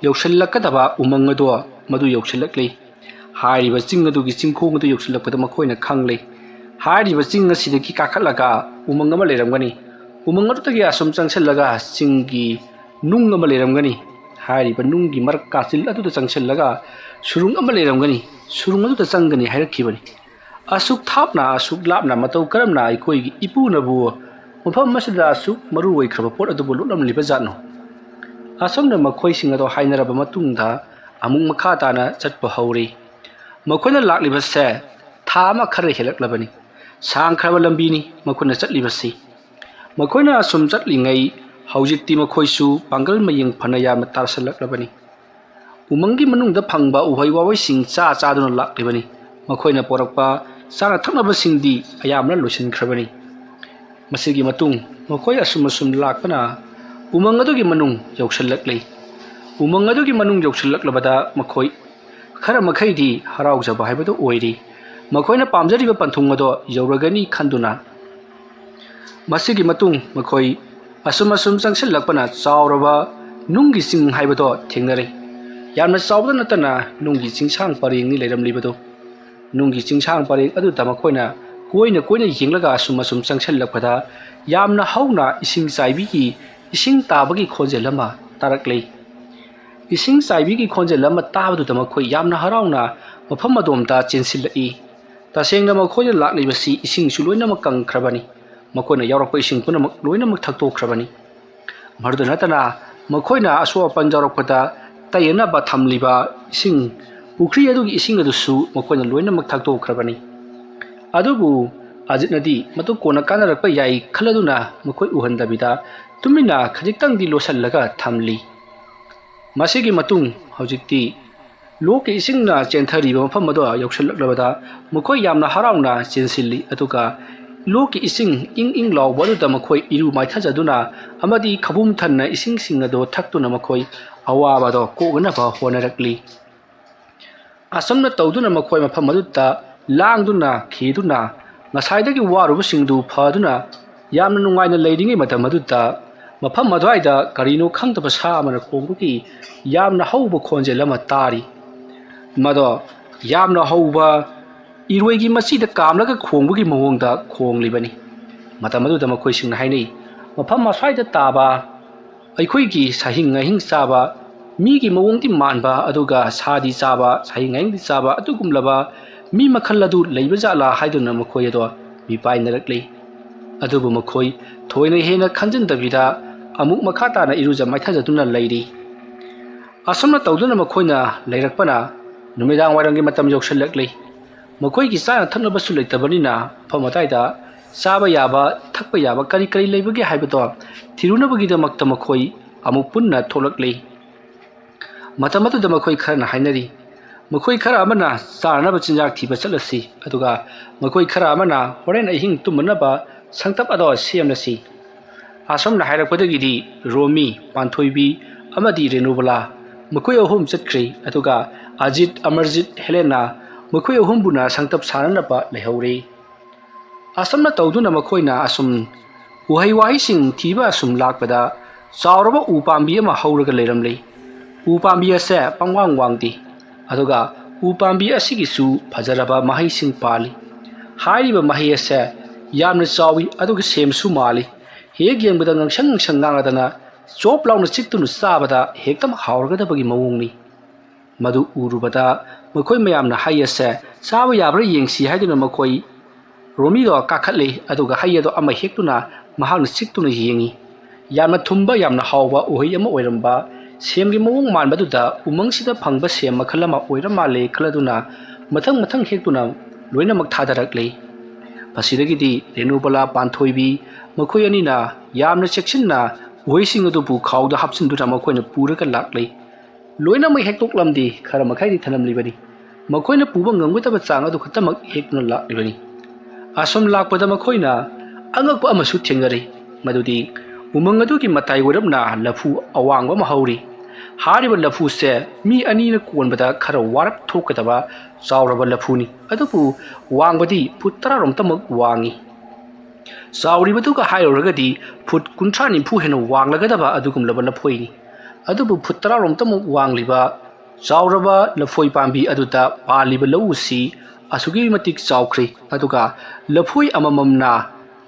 ꯌꯧꯁꯤꯜꯂꯛꯀꯗꯕ ꯎꯃꯪ ꯑꯗꯣ ꯃꯗꯨ ꯌꯧꯁꯤꯜꯂꯛꯂꯤ꯫ ꯍꯥꯏꯔꯤꯕ ꯆꯤꯡ ꯑꯗꯨꯒꯤ ꯆꯤꯡꯈꯣꯡ ꯑꯗꯨ ꯌꯧꯁꯤꯜꯂꯛꯄꯗ ꯃꯈꯣꯏꯅ ꯈꯪꯂꯤ꯫ ꯍꯥꯏꯔꯤꯕ ꯆꯤꯡ ꯑꯁꯤꯗꯒꯤ ꯀꯥꯈꯠꯂꯒ ꯎꯃꯪ ꯑꯃ ꯂꯩꯔꯝꯒꯅꯤ꯫ ꯎꯃꯪ ꯑꯗꯨꯗꯒꯤ ꯑꯁꯨꯝ ꯆꯪꯁꯤꯜꯂꯒ ꯆꯤꯡꯒꯤ ꯅꯨꯡ ꯑꯃ ꯂꯩꯔꯝꯒꯅꯤ꯫ ꯍꯥꯏꯔꯤꯕ ꯅꯨꯡꯒꯤ ꯃꯔꯛ ꯀꯥꯆꯤꯜ ꯑꯗꯨꯗ ꯆꯪꯁꯤꯜꯂꯒ ꯁꯨꯔꯨꯡ ꯑꯃ ꯂꯩꯔꯝꯒꯅꯤ, ꯁꯨꯔꯨꯡ ꯑꯗꯨꯗ ꯆꯪꯒꯅꯤ ꯍꯥꯏꯔꯛꯈꯤꯕꯅꯤ꯫ ꯑꯁꯨꯛ ꯊꯥꯞꯅ, ꯑꯁꯨꯛ ꯂꯥꯞꯅ ꯃꯇꯧ ꯀꯔꯝꯅ ꯑꯩꯈꯣꯏꯒꯤ ꯏꯄꯨꯅꯕꯨ ꯃꯐꯝ ꯑꯁꯤꯗ ꯑꯁꯨꯛ ꯃꯔꯨ ꯑꯣꯏꯈ꯭ꯔꯕ ꯄꯣꯠ ꯑꯗꯨꯕꯨ ꯂꯣꯠꯂꯝꯂꯤꯕ ꯖꯥꯠꯅꯣ? ꯑꯁꯨꯝꯅ ꯃꯈꯣꯏꯁꯤꯡ ꯑꯗꯣ ꯍꯥꯏꯅꯔꯕ ꯃꯇꯨꯡꯗ ꯑꯃꯨꯛ ꯃꯈꯥ ꯇꯥꯅ ꯆꯠꯄ ꯍꯧꯔꯤ꯫ ꯃꯈꯣꯏꯅ ꯂꯥꯛꯂꯤꯕꯁꯦ ꯊꯥ ꯑꯃ ꯈꯔ ꯍꯦꯜꯂꯛꯂꯕꯅꯤ꯫ ꯁꯥꯡꯈ꯭ꯔꯕ ꯂꯝꯕꯤꯅꯤ ꯃꯈꯣꯏꯅ ꯆꯠꯂꯤꯕꯁꯤ꯫ ꯃꯈꯣꯏꯅ ꯑꯁꯨꯝ ꯆꯠꯂꯤꯉꯩ ꯍꯧꯖꯤꯛꯇꯤ ꯃꯈꯣꯏꯁꯨ ꯄꯥꯡꯒꯜ ꯃꯌꯦꯡ ꯐꯅ ꯌꯥꯝꯅ ꯇꯥꯁꯤꯜꯂꯛꯂꯕꯅꯤ꯫ ꯎꯃꯪꯒꯤ ꯃꯅꯨꯡꯗ ꯐꯪꯕ ꯎꯍꯩ ꯋꯥꯍꯩꯁꯤꯡ ꯆꯥ ꯆꯥꯗꯨꯅ ꯂꯥꯛꯂꯤꯕꯅꯤ꯫ ꯃꯈꯣꯏꯅ ꯄꯣꯔꯛꯄ ꯆꯥꯅ ꯊꯛꯅꯕꯁꯤꯡꯗꯤ ꯑꯌꯥꯝꯕꯅ ꯂꯣꯏꯁꯤꯟꯈ꯭ꯔꯕꯅꯤ꯫ ꯃꯁꯤꯒꯤ ꯃꯇꯨꯡ ꯃꯈꯣꯏ ꯑꯁꯨꯝ ꯑꯁꯨꯝ ꯂꯥꯛꯄꯅ ꯎꯃꯪ ꯑꯗꯨꯒꯤ ꯃꯅꯨꯡ ꯌꯧꯁꯤꯜꯂꯛꯂꯤ꯫ ꯎꯃꯪ ꯑꯗꯨꯒꯤ ꯃꯅꯨꯡ ꯌꯧꯁꯤꯜꯂꯛꯂꯕꯗ ꯃꯈꯣꯏ ꯈꯔ ꯃꯈꯩꯗꯤ ꯍꯔꯥꯎꯖꯕ ꯍꯥꯏꯕꯗꯨ ꯑꯣꯏꯔꯤ꯫ ꯃꯈꯣꯏꯅ ꯄꯥꯝꯖꯔꯤꯕ ꯄꯟꯊꯨꯡ ꯑꯗꯣ ꯌꯧꯔꯒꯅꯤ ꯈꯟꯗꯨꯅ꯫ ꯃꯁꯤꯒꯤ ꯃꯇꯨꯡ ꯃꯈꯣꯏ ꯑꯁꯨꯝ ꯑꯁꯨꯝ ꯆꯪꯁꯤꯜꯂꯛꯄꯅ ꯆꯥꯎꯔꯕ ꯅꯨꯡꯒꯤ ꯆꯤꯡ ꯍꯥꯏꯕꯗꯣ ꯊꯦꯡꯅꯔꯦ꯫ ꯌꯥꯝꯅ ꯆꯥꯎꯕꯗ ꯅꯠꯇꯅ ꯅꯨꯡꯒꯤ ꯆꯤꯡꯁꯥꯡ ꯄꯔꯦꯡꯅꯤ ꯂꯩꯔꯝꯂꯤꯕꯗꯨ꯫ ꯅꯨꯡꯒꯤ ꯆꯤꯡꯁꯥꯡ ꯄꯔꯦꯡ ꯑꯗꯨꯗ ꯃꯈꯣꯏꯅ ꯀꯣꯏꯅ ꯀꯣꯏꯅ ꯌꯦꯡꯂꯒ ꯑꯁꯨꯝ ꯑꯁꯨꯝ ꯆꯪꯁꯤꯜꯂꯛꯄꯗ ꯌꯥꯝꯅ ꯍꯧꯅ ꯏꯁꯤꯡ ꯆꯥꯏꯕꯤꯒꯤ ꯏꯁꯤꯡ ꯇꯥꯕꯒꯤ ꯈꯣꯟꯖꯦꯜ ꯑꯃ ꯇꯥꯔꯛꯂꯦ꯫ ꯏꯁꯤꯡ ꯆꯥꯏꯕꯤꯒꯤ ꯈꯣꯟꯖꯦꯜ ꯑꯃ ꯇꯥꯕꯗꯨꯗ ꯃꯈꯣꯏ ꯌꯥꯝꯅ ꯍꯔꯥꯎꯅ ꯃꯐꯝ ꯑꯗꯣꯝꯗ ꯆꯦꯟꯁꯤꯜꯂꯛꯏ꯫ ꯇꯁꯦꯡꯅ ꯃꯈꯣꯏꯅ ꯂꯥꯛꯂꯤꯕꯁꯤ ꯏꯁꯤꯡꯁꯨ ꯂꯣꯏꯅꯃꯛ ꯀꯪꯈ꯭ꯔꯕꯅꯤ꯫ ꯃꯈꯣꯏꯅ ꯌꯥꯎꯔꯛꯄ ꯏꯁꯤꯡ ꯄꯨꯝꯅꯃꯛ ꯂꯣꯏꯅꯃꯛ ꯊꯛꯇꯣꯛꯈ꯭ꯔꯕꯅꯤ꯫ ꯃꯗꯨꯗ ꯅꯠꯇꯅ ꯃꯈꯣꯏꯅ ꯑꯁꯣꯛ ꯑꯄꯟ ꯌꯥꯎꯔꯛꯄꯗ ꯇꯩꯅꯅꯕ ꯊꯝꯂꯤꯕ ꯏꯁꯤꯡ ꯄꯨꯈ꯭ꯔꯤ ꯑꯗꯨꯒꯤ ꯏꯁꯤꯡ ꯑꯗꯨꯁꯨ ꯃꯈꯣꯏꯅ ꯂꯣꯏꯅꯃꯛ ꯊꯛꯇꯣꯛꯈ꯭ꯔꯕꯅꯤ꯫ ꯑꯗꯨꯕꯨ ꯑꯖꯤꯠꯅꯗꯤ ꯃꯗꯨ ꯀꯣꯟꯅ ꯀꯥꯟꯅꯔꯛꯄ ꯌꯥꯏ ꯈꯜꯂꯗꯨꯅ ꯃꯈꯣꯏ ꯎꯍꯟꯗꯕꯤꯗ ꯇꯨꯃꯤꯟꯅ ꯈꯖꯤꯛꯇꯪꯗꯤ ꯂꯣꯠꯁꯤꯜꯂꯒ ꯊꯝꯂꯤ꯫ ꯃꯁꯤꯒꯤ ꯃꯇꯨꯡ ꯍꯧꯖꯤꯛꯇꯤ ꯂꯣꯛꯀꯤ ꯏꯁꯤꯡꯅ ꯆꯦꯟꯊꯔꯤꯕ ꯃꯐꯝ ꯑꯗꯨ ꯌꯧꯁꯤꯜꯂꯛꯂꯕꯗ ꯃꯈꯣꯏ ꯌꯥꯝꯅ ꯍꯔꯥꯎꯅ ꯆꯦꯟꯁꯤꯜꯂꯤ꯫ ꯑꯗꯨꯒ ꯂꯣꯛꯀꯤ ꯏꯁꯤꯡ ꯏꯪ ꯏꯪ ꯂꯥꯎꯕ ꯑꯗꯨꯗ ꯃꯈꯣꯏ ꯏꯔꯨ ꯃꯥꯏꯊꯖꯗꯨꯅ ꯑꯃꯗꯤ ꯈꯕꯨꯝ ꯊꯟꯅ ꯏꯁꯤꯡꯁꯤꯡ ꯑꯗꯨ ꯊꯛꯇꯨꯅ ꯃꯈꯣꯏ ꯑꯋꯥꯕꯗꯣ ꯀꯣꯛꯅꯅꯕ ꯍꯣꯠꯅꯔꯛꯂꯤ꯫ ꯑꯁꯨꯝꯅ ꯇꯧꯗꯨꯅ ꯃꯈꯣꯏ ꯃꯐꯝ ꯑꯗꯨꯗ ꯂꯥꯡꯗꯨꯅ ꯈꯤꯗꯨꯅ ꯉꯁꯥꯏꯗꯒꯤ ꯋꯥꯔꯨꯕꯁꯤꯡꯗꯨ ꯐꯗꯨꯅ ꯌꯥꯝꯅ ꯅꯨꯡꯉꯥꯏꯅ ꯂꯩꯔꯤꯉꯩ ꯃꯇꯝ ꯑꯗꯨꯗ ꯃꯐꯝ ꯑꯗꯨꯋꯥꯏꯗ ꯀꯔꯤꯅꯣ ꯈꯪꯗꯕ ꯁꯥ ꯑꯃꯅ ꯈꯣꯡꯕꯒꯤ ꯌꯥꯝꯅ ꯍꯧꯕ ꯈꯣꯟꯖꯦꯜ ꯑꯃ ꯇꯥꯔꯤ꯫ ꯃꯗꯣ ꯌꯥꯝꯅ ꯍꯧꯕ ꯏꯔꯣꯏꯒꯤ ꯃꯆꯤꯗ ꯀꯥꯝꯂꯒ ꯈꯣꯡꯕꯒꯤ ꯃꯑꯣꯡꯗ ꯈꯣꯡꯂꯤꯕꯅꯤ꯫ ꯃꯇꯝ ꯑꯗꯨꯗ ꯃꯈꯣꯏꯁꯤꯡꯅ ꯍꯥꯏꯅꯩ, "ꯃꯐꯝ ꯑꯁ꯭ꯋꯥꯏꯗ ꯇꯥꯕ ꯑꯩꯈꯣꯏꯒꯤ ꯁꯥꯍꯤꯡ ꯉꯥꯍꯤꯡ ꯆꯥꯕ ꯃꯤꯒꯤ ꯃꯑꯣꯡꯗꯤ ꯃꯥꯟꯕ, ꯑꯗꯨꯒ ꯁꯥꯗꯤ ꯆꯥꯕ, ꯁꯥꯍꯤꯡ ꯍꯥꯏꯡꯗꯤ ꯆꯥꯕ, ꯑꯗꯨꯒꯨꯝꯂꯕ ꯃꯤ ꯃꯈꯜ ꯑꯗꯨ ꯂꯩꯕ ꯖꯥꯠꯂꯥ ꯍꯥꯏꯗꯨꯅ ꯃꯈꯣꯏ ꯑꯗꯣ ꯃꯤꯄꯥꯏꯅꯔꯛꯂꯤ꯫ ꯑꯗꯨꯕꯨ ꯃꯈꯣꯏ ꯊꯣꯏꯅ ꯍꯦꯟꯅ ꯈꯟꯖꯤꯟꯗꯕꯤꯗ ꯑꯃꯨꯛ ꯃꯈꯥ ꯇꯥꯅ ꯏꯔꯨꯖ ꯃꯥꯏꯊꯖꯗꯨꯅ ꯂꯩꯔꯤ꯫ ꯑꯁꯨꯝꯅ ꯇꯧꯗꯨꯅ ꯃꯈꯣꯏꯅ ꯂꯩꯔꯛꯄꯅ ꯅꯨꯃꯤꯗꯥꯡ ꯋꯥꯏꯔꯝꯒꯤ ꯃꯇꯝ ꯌꯧꯁꯤꯜꯂꯛꯂꯤ꯫ ꯃꯈꯣꯏꯒꯤ ꯆꯥꯅ ꯊꯛꯅꯕꯁꯨ ꯂꯩꯇꯕꯅꯤꯅ ꯃꯐꯝ ꯑꯗꯨꯋꯥꯏꯗ ꯆꯥꯕ ꯌꯥꯕ, ꯊꯛꯄ ꯌꯥꯕ ꯀꯔꯤ ꯀꯔꯤ ꯂꯩꯕꯒꯦ ꯍꯥꯏꯕꯗꯣ ꯊꯤꯔꯨꯅꯕꯒꯤꯗꯃꯛꯇ ꯃꯈꯣꯏ ꯑꯃꯨꯛ ꯄꯨꯟꯅ ꯊꯣꯛꯂꯛꯂꯤ꯫ ꯃꯇꯝ ꯑꯗꯨꯗ ꯃꯈꯣꯏ ꯈꯔꯅ ꯍꯥꯏꯅꯔꯤ, "ꯃꯈꯣꯏ ꯈꯔ ꯑꯃꯅ ꯆꯥꯅꯅꯕ ꯆꯤꯟꯖꯥꯛ ꯊꯤꯕ ꯆꯠꯂꯁꯤ, ꯑꯗꯨꯒ ꯃꯈꯣꯏ ꯈꯔ ꯑꯃꯅ ꯍꯣꯔꯦꯟ ꯑꯍꯤꯡ ꯇꯨꯝꯅꯅꯕ ꯁꯪꯇꯞ ꯑꯗꯣ ꯁꯦꯝꯂꯁꯤ"꯫ ꯑꯁꯨꯝꯅ ꯍꯥꯏꯔꯛꯄꯗꯒꯤꯗꯤ ꯔꯣꯃꯤ, ꯄꯥꯟꯊꯣꯏꯕꯤ ꯑꯃꯗꯤ ꯔꯦꯅꯨꯕꯂꯥ ꯃꯈꯣꯏ ꯑꯍꯨꯝ ꯆꯠꯈ꯭ꯔꯦ, ꯑꯗꯨꯒ ꯑꯖꯤꯠ, ꯑꯃꯔꯖꯤꯠ, ꯍꯦꯂꯦꯅꯥ ꯃꯈꯣꯏ ꯑꯍꯨꯝꯕꯨꯅ ꯁꯪꯇꯞ ꯁꯥꯅꯅꯕ ꯂꯩꯍꯧꯔꯦ꯫ ꯑꯁꯨꯝꯅ ꯇꯧꯗꯨꯅ ꯃꯈꯣꯏꯅ ꯑꯁꯨꯝ ꯎꯍꯩ ꯋꯥꯍꯩꯁꯤꯡ ꯊꯤꯕ ꯑꯁꯨꯝ ꯂꯥꯛꯄꯗ ꯆꯥꯎꯔꯕ ꯎ ꯄꯥꯝꯕꯤ ꯑꯃ ꯍꯧꯔꯒ ꯂꯩꯔꯝꯂꯦ꯫ ꯎ ꯄꯥꯝꯕꯤ ꯑꯁꯦ ꯄꯪꯋꯥꯡ ꯋꯥꯡꯗꯦ, ꯑꯗꯨꯒ ꯎ ꯄꯥꯝꯕꯤ ꯑꯁꯤꯒꯤꯁꯨ ꯐꯖꯔꯕ ꯃꯍꯩꯁꯤꯡ ꯄꯥꯜꯂꯤ꯫ ꯍꯥꯏꯔꯤꯕ ꯃꯍꯩ ꯑꯁꯦ ꯌꯥꯝꯅ ꯆꯥꯎꯏ, ꯑꯗꯨꯒ ꯁꯦꯝꯁꯨ ꯃꯥꯜꯂꯤ꯫ ꯍꯦꯛ ꯌꯦꯡꯕꯗ ꯉꯪꯁꯪ ꯉꯪꯁꯪ ꯉꯥꯡꯂꯗꯅ ꯆꯣꯞ ꯂꯥꯎꯅ ꯆꯤꯛꯇꯨꯅ ꯆꯥꯕꯗ ꯍꯦꯛꯇꯃꯛ ꯍꯥꯎꯔꯒꯗꯕꯒꯤ ꯃꯑꯣꯡꯅꯤ꯫ ꯃꯗꯨ ꯎꯔꯨꯕꯗ ꯃꯈꯣꯏ ꯃꯌꯥꯝꯅ ꯍꯩ ꯑꯁꯦ ꯆꯥꯕ ꯌꯥꯕ꯭ꯔꯥ ꯌꯦꯡꯁꯤ ꯍꯥꯏꯗꯨꯅ ꯃꯈꯣꯏ ꯔꯣꯃꯤꯗꯣ ꯀꯥꯈꯠꯂꯤ, ꯑꯗꯨꯒ ꯍꯩ ꯑꯗꯣ ꯑꯃ ꯍꯦꯛꯇꯨꯅ ꯃꯍꯥꯛꯅ ꯆꯤꯛꯇꯨꯅ ꯌꯦꯡꯉꯤ꯫ ꯌꯥꯝꯅ ꯊꯨꯝꯕ, ꯌꯥꯝꯅ ꯍꯥꯎꯕ ꯎꯍꯩ ꯑꯃ ꯑꯣꯏꯔꯝꯕ, ꯁꯦꯝꯒꯤ ꯃꯑꯣꯡ ꯃꯥꯟꯕꯗꯨꯗ ꯎꯃꯪꯁꯤꯗ ꯐꯪꯕ ꯁꯦꯝ ꯃꯈꯜ ꯑꯃ ꯑꯣꯏꯔ ꯃꯥꯜꯂꯦ ꯈꯜꯂꯗꯨꯅ ꯃꯊꯪ ꯃꯊꯪ ꯍꯦꯛꯇꯨꯅ ꯂꯣꯏꯅꯃꯛ ꯊꯥꯗꯔꯛꯂꯤ꯫ ꯃꯁꯤꯗꯒꯤꯗꯤ ꯔꯦꯅꯨꯕꯂꯥ, ꯄꯥꯟꯊꯣꯏꯕꯤ ꯃꯈꯣꯏ ꯑꯅꯤꯅ ꯌꯥꯝꯅ ꯆꯦꯛꯁꯤꯟꯅ ꯎꯍꯩꯁꯤꯡ ꯑꯗꯨꯕꯨ ꯈꯥꯎꯗ ꯍꯥꯞꯆꯤꯟꯗꯨꯅ ꯃꯈꯣꯏꯅ ꯄꯨꯔꯒ ꯂꯥꯛꯂꯤ꯫ ꯂꯣꯏꯅꯃꯛ ꯍꯦꯛꯇꯣꯛꯂꯝꯗꯦ, ꯈꯔ ꯃꯈꯩꯗꯤ ꯊꯅꯝꯂꯤꯕꯅꯤ꯫ ꯃꯈꯣꯏꯅ ꯄꯨꯕ ꯉꯝꯒꯗꯕ ꯆꯥꯡ ꯑꯗꯨ ꯈꯛꯇꯃꯛ ꯍꯦꯛꯇꯨꯅ ꯂꯥꯛꯂꯤꯕꯅꯤ꯫ ꯑꯁꯨꯝ ꯂꯥꯛꯄꯗ ꯃꯈꯣꯏꯅ ꯑꯉꯛꯄ ꯑꯃꯁꯨ ꯊꯦꯡꯅꯔꯤ, ꯃꯗꯨꯗꯤ ꯎꯃꯪ ꯑꯗꯨꯒꯤ ꯃꯇꯥꯏ ꯑꯣꯏꯔꯞꯅ ꯂꯐꯨ ꯑꯋꯥꯡꯕ ꯑꯃ ꯍꯧꯔꯤ꯫ ꯍꯥꯏꯔꯤꯕ ꯂꯐꯨꯁꯦ ꯃꯤ ꯑꯅꯤꯅ ꯀꯣꯟꯕꯗ ꯈꯔ ꯋꯥꯔꯞ ꯊꯣꯛꯀꯗꯕ ꯆꯥꯎꯔꯕ ꯂꯐꯨꯅꯤ, ꯑꯗꯨꯕꯨ ꯋꯥꯡꯕꯗꯤ ꯐꯨꯠ ꯇꯔꯥꯔꯣꯝꯇꯃꯛ ꯋꯥꯡꯉꯤ꯫ ꯆꯥꯎꯔꯤꯕꯗꯨꯒ ꯍꯥꯏꯔꯨꯔꯒꯗꯤ ꯐꯨꯠ ꯀꯨꯟꯊ꯭ꯔꯥ ꯅꯤꯐꯨ ꯍꯦꯟꯅ ꯋꯥꯡꯂꯒꯗꯕ ꯑꯗꯨꯒꯨꯝꯂꯕ ꯂꯐꯣꯏꯅꯤ꯫ ꯑꯗꯨꯕꯨ ꯐꯨꯠ ꯇꯔꯥꯔꯣꯝꯇꯃꯨꯛ ꯋꯥꯡꯂꯤꯕ ꯆꯥꯎꯔꯕ ꯂꯐꯣꯏ ꯄꯥꯝꯕꯤ ꯑꯗꯨꯗ ꯄꯥꯜꯂꯤꯕ ꯂꯧꯎꯁꯤ ꯑꯁꯨꯛꯀꯤ ꯃꯇꯤꯛ ꯆꯥꯎꯈ꯭ꯔꯦ, ꯑꯗꯨꯒ ꯂꯐꯣꯏ ꯑꯃꯃꯝꯅ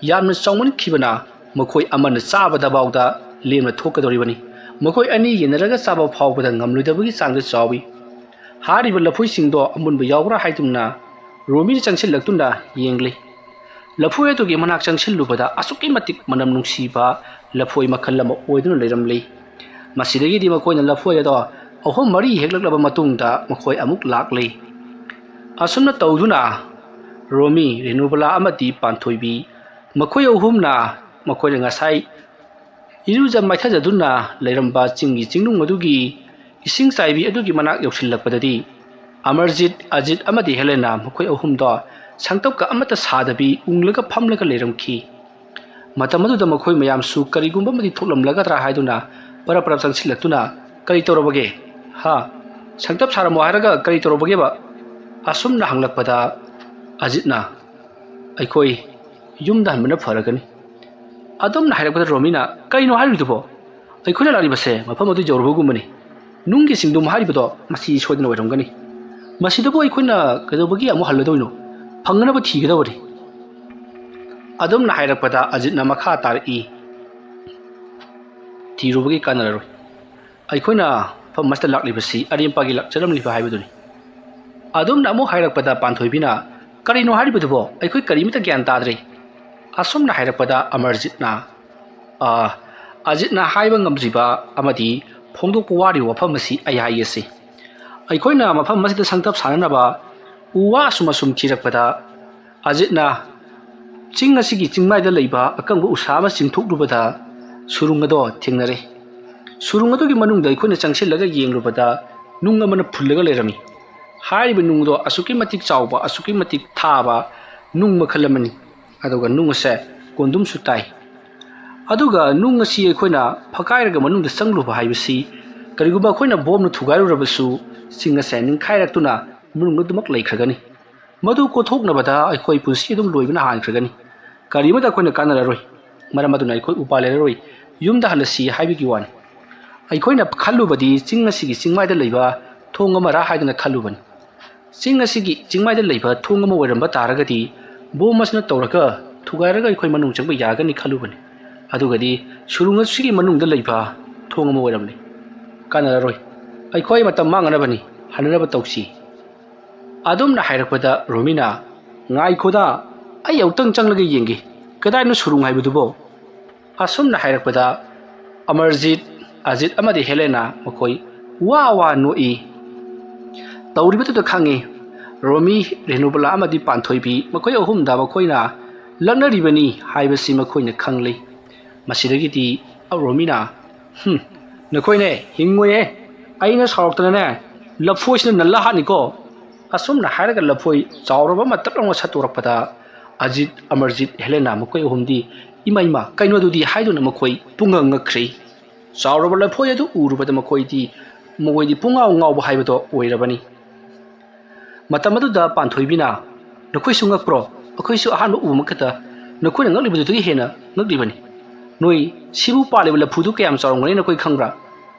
ꯌꯥꯝꯅ ꯆꯥꯎꯃꯟꯈꯤꯕꯅ ꯃꯈꯣꯏ ꯑꯃꯅ ꯆꯥꯕꯗꯐꯥꯎꯗ ꯂꯦꯝꯅ ꯊꯣꯛꯀꯗꯧꯔꯤꯕꯅꯤ꯫ ꯃꯈꯣꯏ ꯑꯅꯤ ꯌꯦꯟꯅꯔꯒ ꯆꯥꯕ ꯐꯥꯎꯕꯗ ꯉꯝꯂꯣꯏꯗꯕꯒꯤ ꯆꯥꯡꯗ ꯆꯥꯎꯏ꯫ ꯍꯥꯏꯔꯤꯕ ꯂꯐꯣꯏꯁꯤꯡꯗꯣ ꯑꯃꯨꯟꯕ ꯌꯥꯎꯕ꯭ꯔꯥ ꯍꯥꯏꯗꯨꯅ ꯔꯣꯃꯤꯅ ꯆꯪꯁꯤꯜꯂꯛꯇꯨꯅ ꯌꯦꯡꯂꯤ꯫ ꯂꯐꯣꯏ ꯑꯗꯨꯒꯤ ꯃꯅꯥꯛ ꯆꯪꯁꯤꯜꯂꯨꯕꯗ ꯑꯁꯨꯛꯀꯤ ꯃꯇꯤꯛ ꯃꯅꯝ ꯅꯨꯡꯁꯤꯕ ꯂꯐꯣꯏ ꯃꯈꯜ ꯑꯃ ꯑꯣꯏꯗꯨꯅ ꯂꯩꯔꯝꯂꯤ꯫ ꯃꯁꯤꯗꯒꯤꯗꯤ ꯃꯈꯣꯏꯅ ꯂꯐꯣꯏ ꯑꯗꯣ ꯑꯍꯨꯝ ꯃꯔꯤ ꯍꯦꯛꯂꯛꯂꯕ ꯃꯇꯨꯡꯗ ꯃꯈꯣꯏ ꯑꯃꯨꯛ ꯂꯥꯛꯂꯤ꯫ ꯑꯁꯨꯝꯅ ꯇꯧꯗꯨꯅ ꯔꯣꯃꯤ, ꯔꯦꯅꯨꯕꯂꯥ ꯑꯃꯗꯤ ꯄꯥꯟꯊꯣꯏꯕꯤ ꯃꯈꯣꯏ ꯑꯍꯨꯝꯅ ꯃꯈꯣꯏꯅ ꯉꯁꯥꯏ ꯏꯔꯨꯖ ꯃꯥꯏꯊꯖꯗꯨꯅ ꯂꯩꯔꯝꯕ ꯆꯤꯡꯒꯤ ꯆꯤꯡꯅꯨꯡ ꯑꯗꯨꯒꯤ ꯏꯁꯤꯡ ꯆꯥꯏꯕꯤ ꯑꯗꯨꯒꯤ ꯃꯅꯥꯛ ꯌꯧꯁꯤꯜꯂꯛꯄꯗꯗꯤ ꯑꯃꯔꯖꯤꯠ, ꯑꯖꯤꯠ ꯑꯃꯗꯤ ꯍꯦꯂꯦꯅꯥ ꯃꯈꯣꯏ ꯑꯍꯨꯝꯗꯣ ꯁꯪꯇꯞꯀ ꯑꯃꯠꯇ ꯁꯥꯗꯕꯤ ꯎꯪꯂꯒ ꯐꯝꯂꯒ ꯂꯩꯔꯝꯈꯤ꯫ ꯃꯇꯝ ꯑꯗꯨꯗ ꯃꯈꯣꯏ ꯃꯌꯥꯝꯁꯨ ꯀꯔꯤꯒꯨꯝꯕ ꯑꯃꯗꯤ ꯊꯣꯛꯂꯝꯂꯒꯗ꯭ꯔꯥ ꯍꯥꯏꯗꯨꯅ ꯄꯔꯞ ꯄꯔꯞ ꯆꯪꯁꯤꯜꯂꯛꯇꯨꯅ, "ꯀꯔꯤ ꯇꯧꯔꯕꯒꯦ? ꯍꯥ? ꯁꯪꯇꯞ ꯁꯥꯔꯝꯃꯣ ꯍꯥꯏꯔꯒ ꯀꯔꯤ ꯇꯧꯔꯕꯒꯦꯕ?" ꯑꯁꯨꯝꯅ ꯍꯪꯂꯛꯄꯗ ꯑꯖꯤꯠꯅ, "ꯑꯩꯈꯣꯏ ꯌꯨꯝꯗ ꯍꯟꯕꯅ ꯐꯔꯒꯅꯤ"꯫ ꯑꯗꯨꯝꯅ ꯍꯥꯏꯔꯛꯄꯗ ꯔꯣꯃꯤꯅ, "ꯀꯩꯅꯣ ꯍꯥꯏꯔꯤꯗꯨꯕꯣ? ꯑꯩꯈꯣꯏꯅ ꯂꯥꯛꯂꯤꯕꯁꯦ ꯃꯐꯝ ꯑꯗꯨ ꯌꯧꯔꯕꯒꯨꯝꯕꯅꯤ꯫ ꯅꯨꯡꯒꯤ ꯆꯤꯡꯗꯨꯝ ꯍꯥꯏꯔꯤꯕꯗꯣ ꯃꯁꯤ ꯁꯣꯏꯗꯅ ꯑꯣꯏꯔꯝꯒꯅꯤ꯫ ꯃꯁꯤꯗꯕꯨ ꯑꯩꯈꯣꯏꯅ ꯀꯩꯗꯧꯕꯒꯤ ꯑꯃꯨꯛ ꯍꯜꯂꯗꯣꯏꯅꯣ? ꯐꯪꯅꯕ ꯊꯤꯒꯗꯕꯅꯤ"꯫ ꯑꯗꯨꯝꯅ ꯍꯥꯏꯔꯛꯄꯗ ꯑꯖꯤꯠꯅ ꯃꯈꯥ ꯇꯥꯔꯛꯏ, "ꯊꯤꯔꯨꯕꯒꯤ ꯀꯥꯟꯅꯔꯔꯣꯏ꯫ ꯑꯩꯈꯣꯏꯅ ꯃꯐꯝ ꯑꯁꯤꯗ ꯂꯥꯛꯂꯤꯕꯁꯤ ꯑꯔꯦꯝꯄꯥꯒꯤ ꯂꯥꯛꯆꯔꯝꯂꯤꯕ ꯍꯥꯏꯕꯗꯨꯅꯤ"꯫ ꯑꯗꯨꯝꯅ ꯑꯃꯨꯛ ꯍꯥꯏꯔꯛꯄꯗ ꯄꯥꯟꯊꯣꯏꯕꯤꯅ, "ꯀꯔꯤꯅꯣ ꯍꯥꯏꯔꯤꯕꯗꯨꯕꯣ? ꯑꯩꯈꯣꯏ ꯀꯔꯤꯃꯇ ꯒ꯭ꯌꯥꯟ ꯇꯥꯗ꯭ꯔꯦ"꯫ ꯑꯁꯨꯝꯅ ꯍꯥꯏꯔꯛꯄꯗ ꯑꯃꯔꯖꯤꯠꯅ, ꯑ, ꯑꯖꯤꯠꯅ ꯍꯥꯏꯕ ꯉꯝꯗ꯭ꯔꯤꯕ ꯑꯃꯗꯤ ꯐꯣꯡꯗꯣꯛꯄ ꯋꯥꯔꯤꯕ ꯋꯥꯐꯝ ꯑꯁꯤ ꯑꯩ ꯍꯥꯏꯒꯦꯁꯦ꯫ ꯑꯩꯈꯣꯏꯅ ꯃꯐꯝ ꯑꯁꯤꯗ ꯁꯪꯇꯞ ꯁꯥꯟꯅꯅꯕ ꯎ ꯋꯥ ꯑꯁꯨꯝ ꯑꯁꯨꯝ ꯊꯤꯔꯛꯄꯗ ꯑꯖꯤꯠꯅ ꯆꯤꯡ ꯑꯁꯤꯒꯤ ꯆꯤꯡꯃꯥꯏꯗ ꯂꯩꯕ ꯑꯀꯪꯕ ꯎꯁꯥ ꯑꯃ ꯆꯤꯡꯊꯣꯛꯂꯨꯕꯗ ꯁꯨꯔꯨꯡ ꯑꯗꯣ ꯊꯦꯡꯅꯔꯦ꯫ ꯁꯨꯔꯨꯡ ꯑꯗꯨꯒꯤ ꯃꯅꯨꯡꯗ ꯑꯩꯈꯣꯏꯅ ꯆꯪꯁꯤꯜꯂꯒ ꯌꯦꯡꯂꯨꯕꯗ ꯅꯨꯡ ꯑꯃꯅ ꯐꯨꯜꯂꯒ ꯂꯩꯔꯝꯃꯤ꯫ ꯍꯥꯏꯔꯤꯕ ꯅꯨꯡꯗꯣ ꯑꯁꯨꯛꯀꯤ ꯃꯇꯤꯛ ꯆꯥꯎꯕ, ꯑꯁꯨꯛꯀꯤ ꯃꯇꯤꯛ ꯊꯥꯕ ꯅꯨꯡ ꯃꯈꯜ ꯑꯃꯅꯤ꯫ ꯑꯗꯨꯒ ꯅꯨꯡ ꯑꯁꯦ ꯀꯣꯟꯗꯨꯝꯁꯨ ꯇꯥꯏ꯫ ꯑꯗꯨꯒ ꯅꯨꯡ ꯑꯁꯤ ꯑꯩꯈꯣꯏꯅ ꯐꯛꯀꯥꯏꯔꯒ ꯃꯅꯨꯡꯗ ꯆꯪꯂꯨꯕ ꯍꯥꯏꯕꯁꯤ ꯀꯔꯤꯒꯨꯝꯕ ꯑꯩꯈꯣꯏꯅ ꯕꯣꯝꯅ ꯊꯨꯒꯥꯏꯔꯨꯔꯕꯁꯨ ꯆꯤꯡ ꯑꯁꯦ ꯅꯤꯡꯈꯥꯏꯔꯛꯇꯨꯅ ꯃꯅꯨꯡꯗ ꯑꯗꯨꯃꯛ ꯂꯩꯈ꯭ꯔꯒꯅꯤ꯫ ꯃꯗꯨ ꯀꯣꯊꯣꯛꯅꯕꯗ ꯑꯩꯈꯣꯏ ꯄꯨꯟꯁꯤ ꯑꯗꯨꯝ ꯂꯣꯏꯕꯅ ꯍꯥꯟꯈ꯭ꯔꯒꯅꯤ꯫ ꯀꯔꯤꯃꯠꯇ ꯑꯩꯈꯣꯏꯅ ꯀꯥꯟꯅꯔꯔꯣꯏ꯫ ꯃꯔꯝ ꯑꯗꯨꯅ ꯑꯩꯈꯣꯏ ꯎꯄꯥꯏ ꯂꯩꯔꯔꯣꯏ꯫ ꯌꯨꯝꯗ ꯍꯜꯂꯁꯤ ꯍꯥꯏꯕꯒꯤ ꯋꯥꯅꯤ꯫ ꯑꯩꯈꯣꯏꯅ ꯈꯜꯂꯨꯕꯗꯤ ꯆꯤꯡ ꯑꯁꯤꯒꯤ ꯆꯤꯡꯃꯥꯏꯗ ꯂꯩꯕ ꯊꯣꯡ ꯑꯃꯔ ꯍꯥꯏꯗꯨꯅ ꯈꯜꯂꯨꯕꯅꯤ꯫ ꯆꯤꯡ ꯑꯁꯤꯒꯤ ꯆꯤꯡꯃꯥꯏꯗ ꯂꯩꯕ ꯊꯣꯡ ꯑꯃ ꯑꯣꯏꯔꯝꯕ ꯇꯥꯔꯒꯗꯤ ꯕꯣꯝ ꯑꯁꯤꯅ ꯇꯧꯔꯒ ꯊꯨꯒꯥꯏꯔꯒ ꯑꯩꯈꯣꯏ ꯃꯅꯨꯡ ꯆꯪꯕ ꯌꯥꯒꯅꯤ ꯈꯜꯂꯨꯕꯅꯤ꯫ ꯑꯗꯨꯒꯗꯤ ꯁꯨꯔꯨꯡ ꯑꯁꯤꯒꯤ ꯃꯅꯨꯡꯗ ꯂꯩꯕ ꯊꯣꯡ ꯑꯃ ꯑꯣꯏꯔꯝꯂꯦ꯫ "ꯀꯥꯟꯅꯔꯔꯣꯏ, ꯑꯩꯈꯣꯏ ꯃꯇꯝ ꯃꯥꯡꯅꯅꯕꯅꯤ, ꯍꯟꯅꯅꯕ ꯇꯧꯁꯤ꯫" ꯑꯗꯨꯝꯅ ꯍꯥꯏꯔꯛꯄꯗ ꯔꯣꯃꯤꯅ, "ꯉꯥꯏꯈꯣꯗ, ꯑꯩ ꯑꯃꯨꯛꯇꯪ ꯆꯪꯂꯒ ꯌꯦꯡꯒꯦ, ꯀꯗꯥꯏꯅꯣ ꯁꯨꯔꯨꯡ ꯍꯥꯏꯕꯗꯨꯕꯣ?" ꯑꯁꯨꯝꯅ ꯍꯥꯏꯔꯛꯄꯗ ꯑꯃꯔꯖꯤꯠ, ꯑꯖꯤꯠ ꯑꯃꯗꯤ ꯍꯦꯂꯦꯅꯥ ꯃꯈꯣꯏ ꯋꯥ ꯋꯥ ꯅꯣꯛꯏ꯫ ꯇꯧꯔꯤꯕꯗꯨꯗ ꯈꯪꯉꯤ, ꯔꯣꯃꯤ, ꯔꯦꯅꯨꯕꯂꯥ ꯑꯃꯗꯤ ꯄꯥꯟꯊꯣꯏꯕꯤ ꯃꯈꯣꯏ ꯑꯍꯨꯝꯗ ꯃꯈꯣꯏꯅ ꯂꯛꯅꯔꯤꯕꯅꯤ ꯍꯥꯏꯕꯁꯤ ꯃꯈꯣꯏꯅ ꯈꯪꯂꯤ꯫ ꯃꯁꯤꯗꯒꯤꯗꯤ ꯔꯣꯃꯤꯅ, "ꯍꯨꯝ, ꯅꯈꯣꯏꯅꯦ ꯍꯤꯡꯉꯣꯏꯍꯦ, ꯑꯩꯅ ꯁꯥꯎꯔꯛꯇꯅꯅꯦ ꯂꯐꯣꯏꯁꯤꯅ ꯅꯜꯂ ꯍꯥꯠꯅꯤꯀꯣ꯫" ꯑꯁꯨꯝꯅ ꯍꯥꯏꯔꯒ ꯂꯐꯣꯏ ꯆꯥꯎꯔꯕ ꯑꯃ ꯇꯞ ꯂꯥꯎꯅ ꯁꯠꯇꯣꯔꯛꯄꯗ ꯑꯖꯤꯠ, ꯑꯃꯔꯖꯤꯠ, ꯍꯦꯂꯦꯅꯥ ꯃꯈꯣꯏ ꯑꯍꯨꯝꯗꯤ "ꯏꯃꯥ, ꯏꯃꯥ, ꯀꯩꯅꯣ ꯑꯗꯨꯗꯤ?" ꯍꯥꯏꯗꯨꯅ ꯃꯈꯣꯏ ꯄꯨꯡꯉꯛ ꯉꯛꯈ꯭ꯔꯦ꯫ ꯆꯥꯎꯔꯕ ꯂꯐꯣꯏ ꯑꯗꯨ ꯎꯔꯨꯕꯗ ꯃꯈꯣꯏꯗꯤ, ꯃꯈꯣꯏꯗꯤ ꯄꯨꯡꯉꯥꯎ ꯉꯥꯎꯕ ꯍꯥꯏꯕꯗꯣ ꯑꯣꯏꯔꯕꯅꯤ꯫ ꯃꯇꯝ ꯑꯗꯨꯗ ꯄꯥꯟꯊꯣꯏꯕꯤꯅ, "ꯅꯈꯣꯏꯁꯨ ꯉꯛꯄ꯭ꯔꯣ? ꯑꯩꯈꯣꯏꯁꯨ ꯑꯍꯥꯟꯕ ꯎꯕ ꯃꯈꯛꯇ ꯅꯈꯣꯏꯅ ꯉꯛꯂꯤꯕꯗꯨꯗꯒꯤ ꯍꯦꯟꯅ ꯉꯛꯂꯤꯕꯅꯤ꯫ ꯅꯣꯏ ꯁꯤꯕꯨ ꯄꯥꯜꯂꯤꯕ ꯂꯐꯨꯗꯨ ꯀꯌꯥꯝ ꯆꯥꯎꯔꯝꯒꯅꯤ ꯅꯈꯣꯏ ꯈꯪꯕ꯭ꯔꯥ?"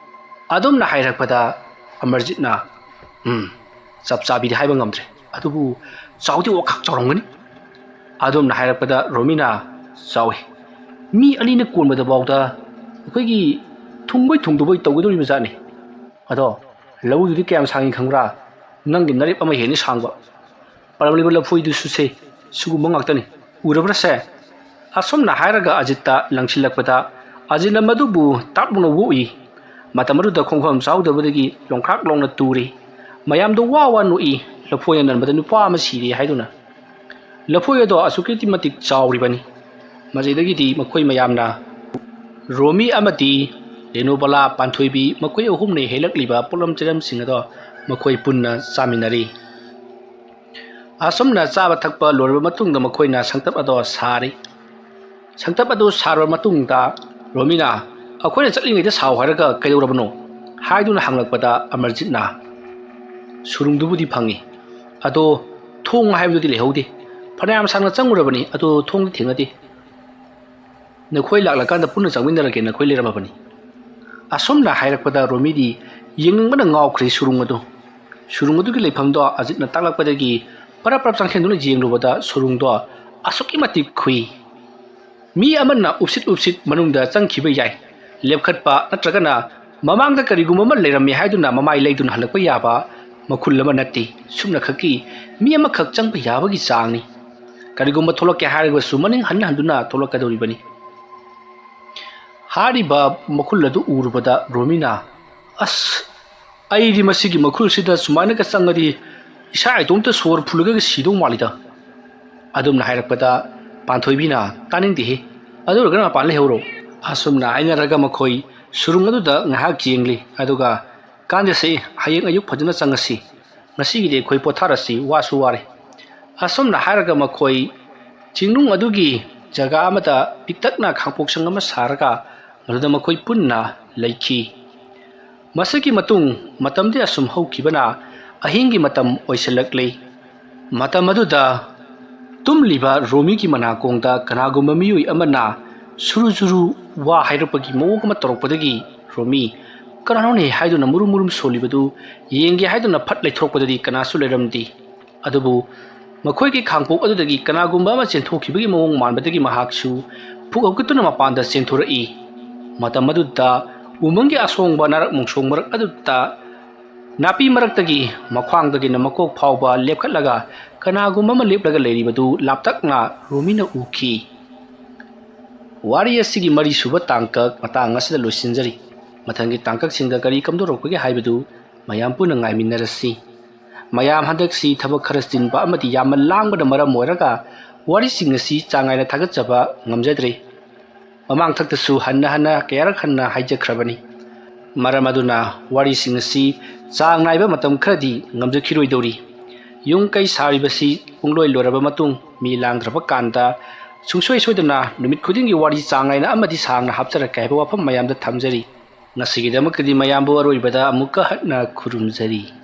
ꯑꯗꯨꯝꯅ ꯍꯥꯏꯔꯛꯄꯗ ꯑꯃꯔꯖꯤꯠꯅ, "ꯎꯝ, ꯆꯞ ꯆꯥꯕꯤꯗꯤ ꯍꯥꯏꯕ ꯉꯝꯗ꯭ꯔꯦ, ꯑꯗꯨꯕꯨ ꯆꯥꯎꯗꯤ ꯋꯥꯈꯛ ꯆꯥꯎꯔꯝꯒꯅꯤ꯫" ꯑꯗꯨꯝꯅ ꯍꯥꯏꯔꯛꯄꯗ ꯔꯣꯃꯤꯅ, "ꯆꯥꯎꯏ, ꯃꯤ ꯑꯅꯤꯅ ꯀꯣꯟꯕꯗ ꯐꯥꯎꯗ ꯑꯩꯈꯣꯏꯒꯤ ꯊꯨꯡꯕꯣꯏ ꯊꯨꯡꯗꯕꯣꯏ ꯇꯧꯒꯗꯧꯔꯤꯕ ꯖꯥꯠꯅꯤ꯫ ꯑꯗꯣ ꯂꯧꯗꯨꯗꯤ ꯀꯌꯥꯝ ꯁꯥꯡꯉꯤ ꯈꯪꯕ꯭ꯔꯥ? ꯅꯪꯒꯤ ꯅꯔꯦꯞ ꯑꯃ ꯍꯦꯟꯅ ꯁꯥꯡꯕ꯫ ꯄꯥꯜꯂꯝꯂꯤꯕ ꯂꯐꯣꯏꯗꯨꯁꯨ ꯁꯦ, ꯁꯤꯒꯨꯝꯕ ꯉꯥꯛꯇꯅꯤ꯫ ꯎꯔꯕ꯭ꯔꯥ ꯁꯦ?" ꯑꯁꯨꯝꯅ ꯍꯥꯏꯔꯒ ꯑꯖꯤꯠꯇ ꯂꯪꯁꯤꯜꯂꯛꯄꯗ ꯑꯖꯤꯠꯅ ꯃꯗꯨꯕꯨ ꯇꯥꯞ ꯂꯥꯎꯅ ꯑꯣꯛꯏ꯫ ꯃꯇꯝ ꯑꯗꯨꯗ ꯈꯣꯡꯐꯝ ꯆꯥꯎꯗꯕꯗꯒꯤ ꯂꯣꯡꯈ꯭ꯔꯥꯛ ꯂꯣꯡꯅ ꯇꯨꯔꯤ꯫ ꯃꯌꯥꯝꯗꯣ ꯋꯥ ꯋꯥ ꯅꯣꯛꯏ, ꯂꯐꯣꯏꯅ ꯅꯟꯕꯗ ꯅꯨꯄꯥ ꯑꯃ ꯁꯤꯔꯦ ꯍꯥꯏꯗꯨꯅ꯫ ꯂꯐꯣꯏ ꯑꯗꯣ ꯑꯁꯨꯛꯀꯤ ꯃꯇꯤꯛ ꯆꯥꯎꯔꯤꯕꯅꯤ꯫ ꯃꯁꯤꯗꯒꯤꯗꯤ ꯃꯈꯣꯏ ꯃꯌꯥꯝꯅ ꯔꯣꯃꯤ ꯑꯃꯗꯤ ꯔꯦꯅꯨꯕꯂꯥ ꯄꯥꯟꯊꯣꯏꯕꯤ ꯃꯈꯣꯏ ꯑꯍꯨꯝꯅ ꯍꯦꯜꯂꯛꯂꯤꯕ ꯄꯣꯠꯂꯝ ꯆꯩꯔꯝꯁꯤꯡ ꯑꯗꯣ ꯃꯈꯣꯏ ꯄꯨꯟꯅ ꯆꯥꯃꯤꯟꯅꯔꯤ꯫ ꯑꯁꯨꯝꯅ ꯆꯥꯕ ꯊꯛꯄ ꯂꯣꯏꯔꯕ ꯃꯇꯨꯡꯗ ꯃꯈꯣꯏꯅ ꯁꯪꯇꯞ ꯑꯗꯣ ꯁꯥꯔꯤ꯫ ꯁꯪꯇꯞ ꯑꯗꯨ ꯁꯥꯔꯕ ꯃꯇꯨꯡꯗ ꯔꯣꯃꯤꯅ, "ꯑꯩꯈꯣꯏꯅ ꯆꯠꯂꯤꯉꯩꯗ ꯁꯥꯎ ꯍꯥꯏꯔꯒ ꯀꯩꯗꯧꯔꯕꯅꯣ?" ꯍꯥꯏꯗꯨꯅ ꯍꯪꯂꯛꯄꯗ ꯑꯃꯔꯖꯤꯠꯅ, "ꯁꯨꯔꯨꯡꯗꯨꯕꯨꯗꯤ ꯐꯪꯉꯤ, ꯑꯗꯣ ꯊꯣꯡ ꯍꯥꯏꯕꯗꯨꯗꯤ ꯂꯩꯍꯧꯗꯦ꯫ ꯐꯅꯌꯥꯝ ꯁꯥꯡꯅ ꯆꯪꯉꯨꯔꯕꯅꯤ, ꯑꯗꯣ ꯊꯣꯡꯗꯤ ꯊꯦꯡꯅꯗꯦ꯫ ꯅꯈꯣꯏ ꯂꯥꯛꯂꯀꯥꯟꯗ ꯄꯨꯟꯅ ꯆꯪꯃꯤꯟꯅꯔꯒꯦ, ꯅꯈꯣꯏ ꯂꯩꯔꯝꯃꯕꯅꯤ꯫" ꯑꯁꯨꯝꯅ ꯍꯥꯏꯔꯛꯄꯗ ꯔꯣꯃꯤꯗꯤ ꯌꯦꯡꯅꯤꯡꯕꯅ ꯉꯥꯎꯈ꯭ꯔꯦ ꯁꯨꯔꯨꯡ ꯑꯗꯨ꯫ ꯁꯨꯔꯨꯡ ꯑꯗꯨꯒꯤ ꯂꯩꯐꯝꯗꯣ ꯑꯖꯤꯠꯅ ꯇꯥꯛꯂꯛꯄꯗꯒꯤ ꯄꯔꯞ ꯄꯔꯞ ꯆꯪꯁꯤꯟꯗꯨꯅ ꯌꯦꯡꯂꯨꯕꯗ ꯁꯨꯔꯨꯡꯗꯣ ꯑꯁꯨꯛꯀꯤ ꯃꯇꯤꯛ ꯈꯨꯏ꯫ ꯃꯤ ꯑꯃꯅ ꯎꯞꯁꯤꯠ ꯎꯞꯁꯤꯠ ꯃꯅꯨꯡꯗ ꯆꯪꯈꯤꯕ ꯌꯥꯏ꯫ ꯂꯦꯞꯈꯠꯄ ꯅꯠꯇ꯭ꯔꯒꯅ ꯃꯃꯥꯡꯗ ꯀꯔꯤꯒꯨꯝꯕ ꯑꯃ ꯂꯩꯔꯝꯃꯦ ꯍꯥꯏꯗꯨꯅ ꯃꯃꯥꯏ ꯂꯩꯗꯨꯅ ꯍꯜꯂꯛꯄ ꯌꯥꯕ ꯃꯈꯨꯜ ꯑꯃ ꯅꯠꯇꯦ꯫ ꯁꯨꯞꯅꯈꯛꯀꯤ ꯃꯤ ꯑꯃꯈꯛ ꯆꯪꯕ ꯌꯥꯕꯒꯤ ꯆꯥꯡꯅꯤ꯫ ꯀꯔꯤꯒꯨꯝꯕ ꯊꯣꯛꯂꯛꯀꯦ ꯍꯥꯏꯔꯒꯁꯨ ꯃꯅꯤꯡ ꯍꯟꯅ ꯍꯟꯗꯨꯅ ꯊꯣꯛꯂꯛꯀꯗꯧꯔꯤꯕꯅꯤ꯫ ꯍꯥꯏꯔꯤꯕ ꯃꯈꯨꯜ ꯑꯗꯨ ꯎꯔꯨꯕꯗ ꯔꯣꯃꯤꯅ, "ꯑꯁ, ꯑꯩꯗꯤ ꯃꯁꯤꯒꯤ ꯃꯈꯨꯜꯁꯤꯗ ꯁꯨꯃꯥꯏꯅꯒ ꯆꯪꯉꯗꯤ ꯏꯁꯥ ꯏꯇꯣꯝꯇ ꯁꯣꯔ ꯐꯨꯜꯂꯒ ꯁꯤꯗꯧ ꯃꯥꯜꯂꯤꯗ"꯫ ꯑꯗꯨꯝꯅ ꯍꯥꯏꯔꯛꯄꯗ ꯄꯥꯟꯊꯣꯏꯕꯤꯅ, "ꯇꯥꯅꯤꯡꯗꯦꯍꯦ, ꯑꯗꯨ ꯑꯣꯏꯔꯒꯅ ꯃꯄꯥꯟ ꯂꯩꯍꯧꯔꯣ"꯫ ꯑꯁꯨꯝꯅ ꯍꯥꯏꯅꯔꯒ ꯃꯈꯣꯏ ꯁꯨꯔꯨꯡ ꯑꯗꯨꯗ ꯉꯥꯏꯍꯥꯛ ꯌꯦꯡꯂꯤ꯫ ꯑꯗꯨꯒ, "ꯀꯥꯟꯗꯦꯁꯦ, ꯍꯌꯦꯡ ꯑꯌꯨꯛ ꯐꯖꯅ ꯆꯪꯉꯁꯤ꯫ ꯉꯁꯤꯒꯤꯗꯤ ꯑꯩꯈꯣꯏ ꯄꯣꯊꯥꯔꯁꯤ, ꯋꯥꯁꯨ ꯋꯥꯔꯦ"꯫ ꯑꯁꯨꯝꯅ ꯍꯥꯏꯔꯒ ꯃꯈꯣꯏ ꯆꯤꯡꯅꯨꯡ ꯑꯗꯨꯒꯤ ꯖꯒꯥ ꯑꯃꯗ ꯄꯤꯛꯇꯛꯅ ꯈꯥꯡꯄꯣꯛꯁꯪ ꯑꯃ ꯁꯥꯔꯒ ꯃꯗꯨꯗ ꯃꯈꯣꯏ ꯄꯨꯟꯅ ꯂꯩꯈꯤ꯫ ꯃꯁꯤꯒꯤ ꯃꯇꯨꯡ ꯃꯇꯝꯗꯤ ꯑꯁꯨꯝ ꯍꯧꯈꯤꯕꯅ ꯑꯍꯤꯡꯒꯤ ꯃꯇꯝ ꯑꯣꯏꯁꯤꯜꯂꯛꯂꯤ꯫ ꯃꯇꯝ ꯑꯗꯨꯗ ꯇꯨꯝꯂꯤꯕ ꯔꯣꯃꯤꯒꯤ ꯃꯅꯥꯀꯣꯡꯗ ꯀꯅꯥꯒꯨꯝꯕ ꯃꯤꯑꯣꯏ ꯑꯃꯅ ꯁꯨꯔꯨ ꯁꯨꯔꯨ ꯋꯥ ꯍꯥꯏꯔꯛꯄꯒꯤ ꯃꯑꯣꯡ ꯑꯃ ꯇꯧꯔꯛꯄꯗꯒꯤ ꯔꯣꯃꯤ, "ꯀꯅꯥꯅꯣꯅꯦ?" ꯍꯥꯏꯗꯨꯅ ꯃꯨꯔꯨꯝ ꯃꯨꯔꯨꯝ ꯁꯣꯜꯂꯤꯕꯗꯨ ꯌꯦꯡꯒꯦ ꯍꯥꯏꯗꯨꯅ ꯐꯠ ꯂꯩꯊꯣꯔꯛꯄꯗꯗꯤ ꯀꯅꯥꯁꯨ ꯂꯩꯔꯝꯗꯦ꯫ ꯑꯗꯨꯕꯨ ꯃꯈꯣꯏꯒꯤ ꯈꯥꯡꯄꯣꯛ ꯑꯗꯨꯗꯒꯤ ꯀꯅꯥꯒꯨꯝꯕ ꯑꯃ ꯆꯦꯟꯊꯣꯛꯈꯤꯕꯒꯤ ꯃꯑꯣꯡ ꯃꯥꯟꯕꯗꯒꯤ ꯃꯍꯥꯛꯁꯨ ꯄꯨꯛ ꯍꯧꯒꯠꯇꯨꯅ ꯃꯄꯥꯟꯗ ꯆꯦꯟꯊꯣꯔꯛꯏ꯫ ꯃꯇꯝ ꯑꯗꯨꯗ ꯎꯃꯪꯒꯤ ꯑꯁꯣꯡꯕ ꯅꯥꯔꯛ ꯃꯣꯡꯁꯣꯡ ꯃꯔꯛ ꯑꯗꯨꯗ ꯅꯥꯄꯤ ꯃꯔꯛꯇꯒꯤ ꯃꯈ꯭ꯋꯥꯡꯗꯒꯤꯅ ꯃꯀꯣꯛ ꯐꯥꯎꯕ ꯂꯦꯞꯈꯠꯂꯒ ꯀꯅꯥꯒꯨꯝꯕ ꯑꯃ ꯂꯦꯞꯂꯒ ꯂꯩꯔꯤꯕꯗꯨ ꯂꯥꯞꯇꯛꯅ ꯔꯣꯃꯤꯅ ꯎꯈꯤ꯫ ꯋꯥꯔꯤ ꯑꯁꯤꯒꯤ ꯃꯔꯤꯁꯨꯕ ꯇꯥꯡꯀꯛ ꯃꯇꯥꯡ ꯑꯁꯤꯗ ꯂꯣꯏꯁꯤꯟꯖꯔꯤ꯫ ꯃꯊꯪꯒꯤ ꯇꯥꯡꯀꯛꯁꯤꯡꯗ ꯀꯔꯤ ꯀꯝꯗꯧꯔꯛꯄꯒꯦ ꯍꯥꯏꯕꯗꯨ ꯃꯌꯥꯝ ꯄꯨꯟꯅ ꯉꯥꯏꯃꯤꯟꯅꯔꯁꯤ꯫ ꯃꯌꯥꯝ ꯍꯟꯗꯛꯁꯤ ꯊꯕꯛ ꯈꯔ ꯆꯤꯟꯕ ꯑꯃꯗꯤ ꯌꯥꯝꯅ ꯂꯥꯡꯕꯅ ꯃꯔꯝ ꯑꯣꯏꯔꯒ ꯋꯥꯔꯤꯁꯤꯡ ꯑꯁꯤ ꯆꯥꯡ ꯅꯥꯏꯅ ꯊꯥꯒꯠꯆꯕ ꯉꯝꯖꯗ꯭ꯔꯦ꯫ ꯃꯃꯥꯡꯊꯛꯇꯁꯨ ꯍꯟꯅ ꯍꯟꯅ ꯀꯌꯥꯔꯛ ꯍꯟꯅ ꯍꯥꯏꯖꯈ꯭ꯔꯕꯅꯤ꯫ ꯃꯔꯝ ꯑꯗꯨꯅ ꯋꯥꯔꯤꯁꯤꯡ ꯑꯁꯤ ꯆꯥꯡ ꯅꯥꯏꯕ ꯃꯇꯝ ꯈꯔꯗꯤ ꯉꯝꯖꯈꯤꯔꯣꯏꯗꯧꯔꯤ꯫ ꯌꯨꯝ ꯀꯩ ꯁꯥꯔꯤꯕꯁꯤ ꯄꯨꯡꯂꯣꯏ ꯂꯣꯏꯔꯕ ꯃꯇꯨꯡ ꯃꯤ ꯂꯥꯡꯗ꯭ꯔꯕ ꯀꯥꯟꯗ ꯁꯨꯡꯁꯣꯏ ꯁꯣꯏꯗꯅ ꯅꯨꯃꯤꯠ ꯈꯨꯗꯤꯡꯒꯤ ꯋꯥꯔꯤ ꯆꯥꯡ ꯅꯥꯏꯅ ꯑꯃꯗꯤ ꯁꯥꯡꯅ ꯍꯥꯞꯆꯔꯛꯀꯦ ꯍꯥꯏꯕ ꯋꯥꯐꯝ ꯃꯌꯥꯝꯗ ꯊꯝꯖꯔꯤ꯫ ꯉꯁꯤꯒꯤꯗꯃꯛꯇꯗꯤ ꯃꯌꯥꯝꯕꯨ ꯑꯔꯣꯏꯕꯗ ꯑꯃꯨꯛꯀ ꯍꯟꯅ ꯈꯨꯔꯨꯝꯖꯔꯤ꯫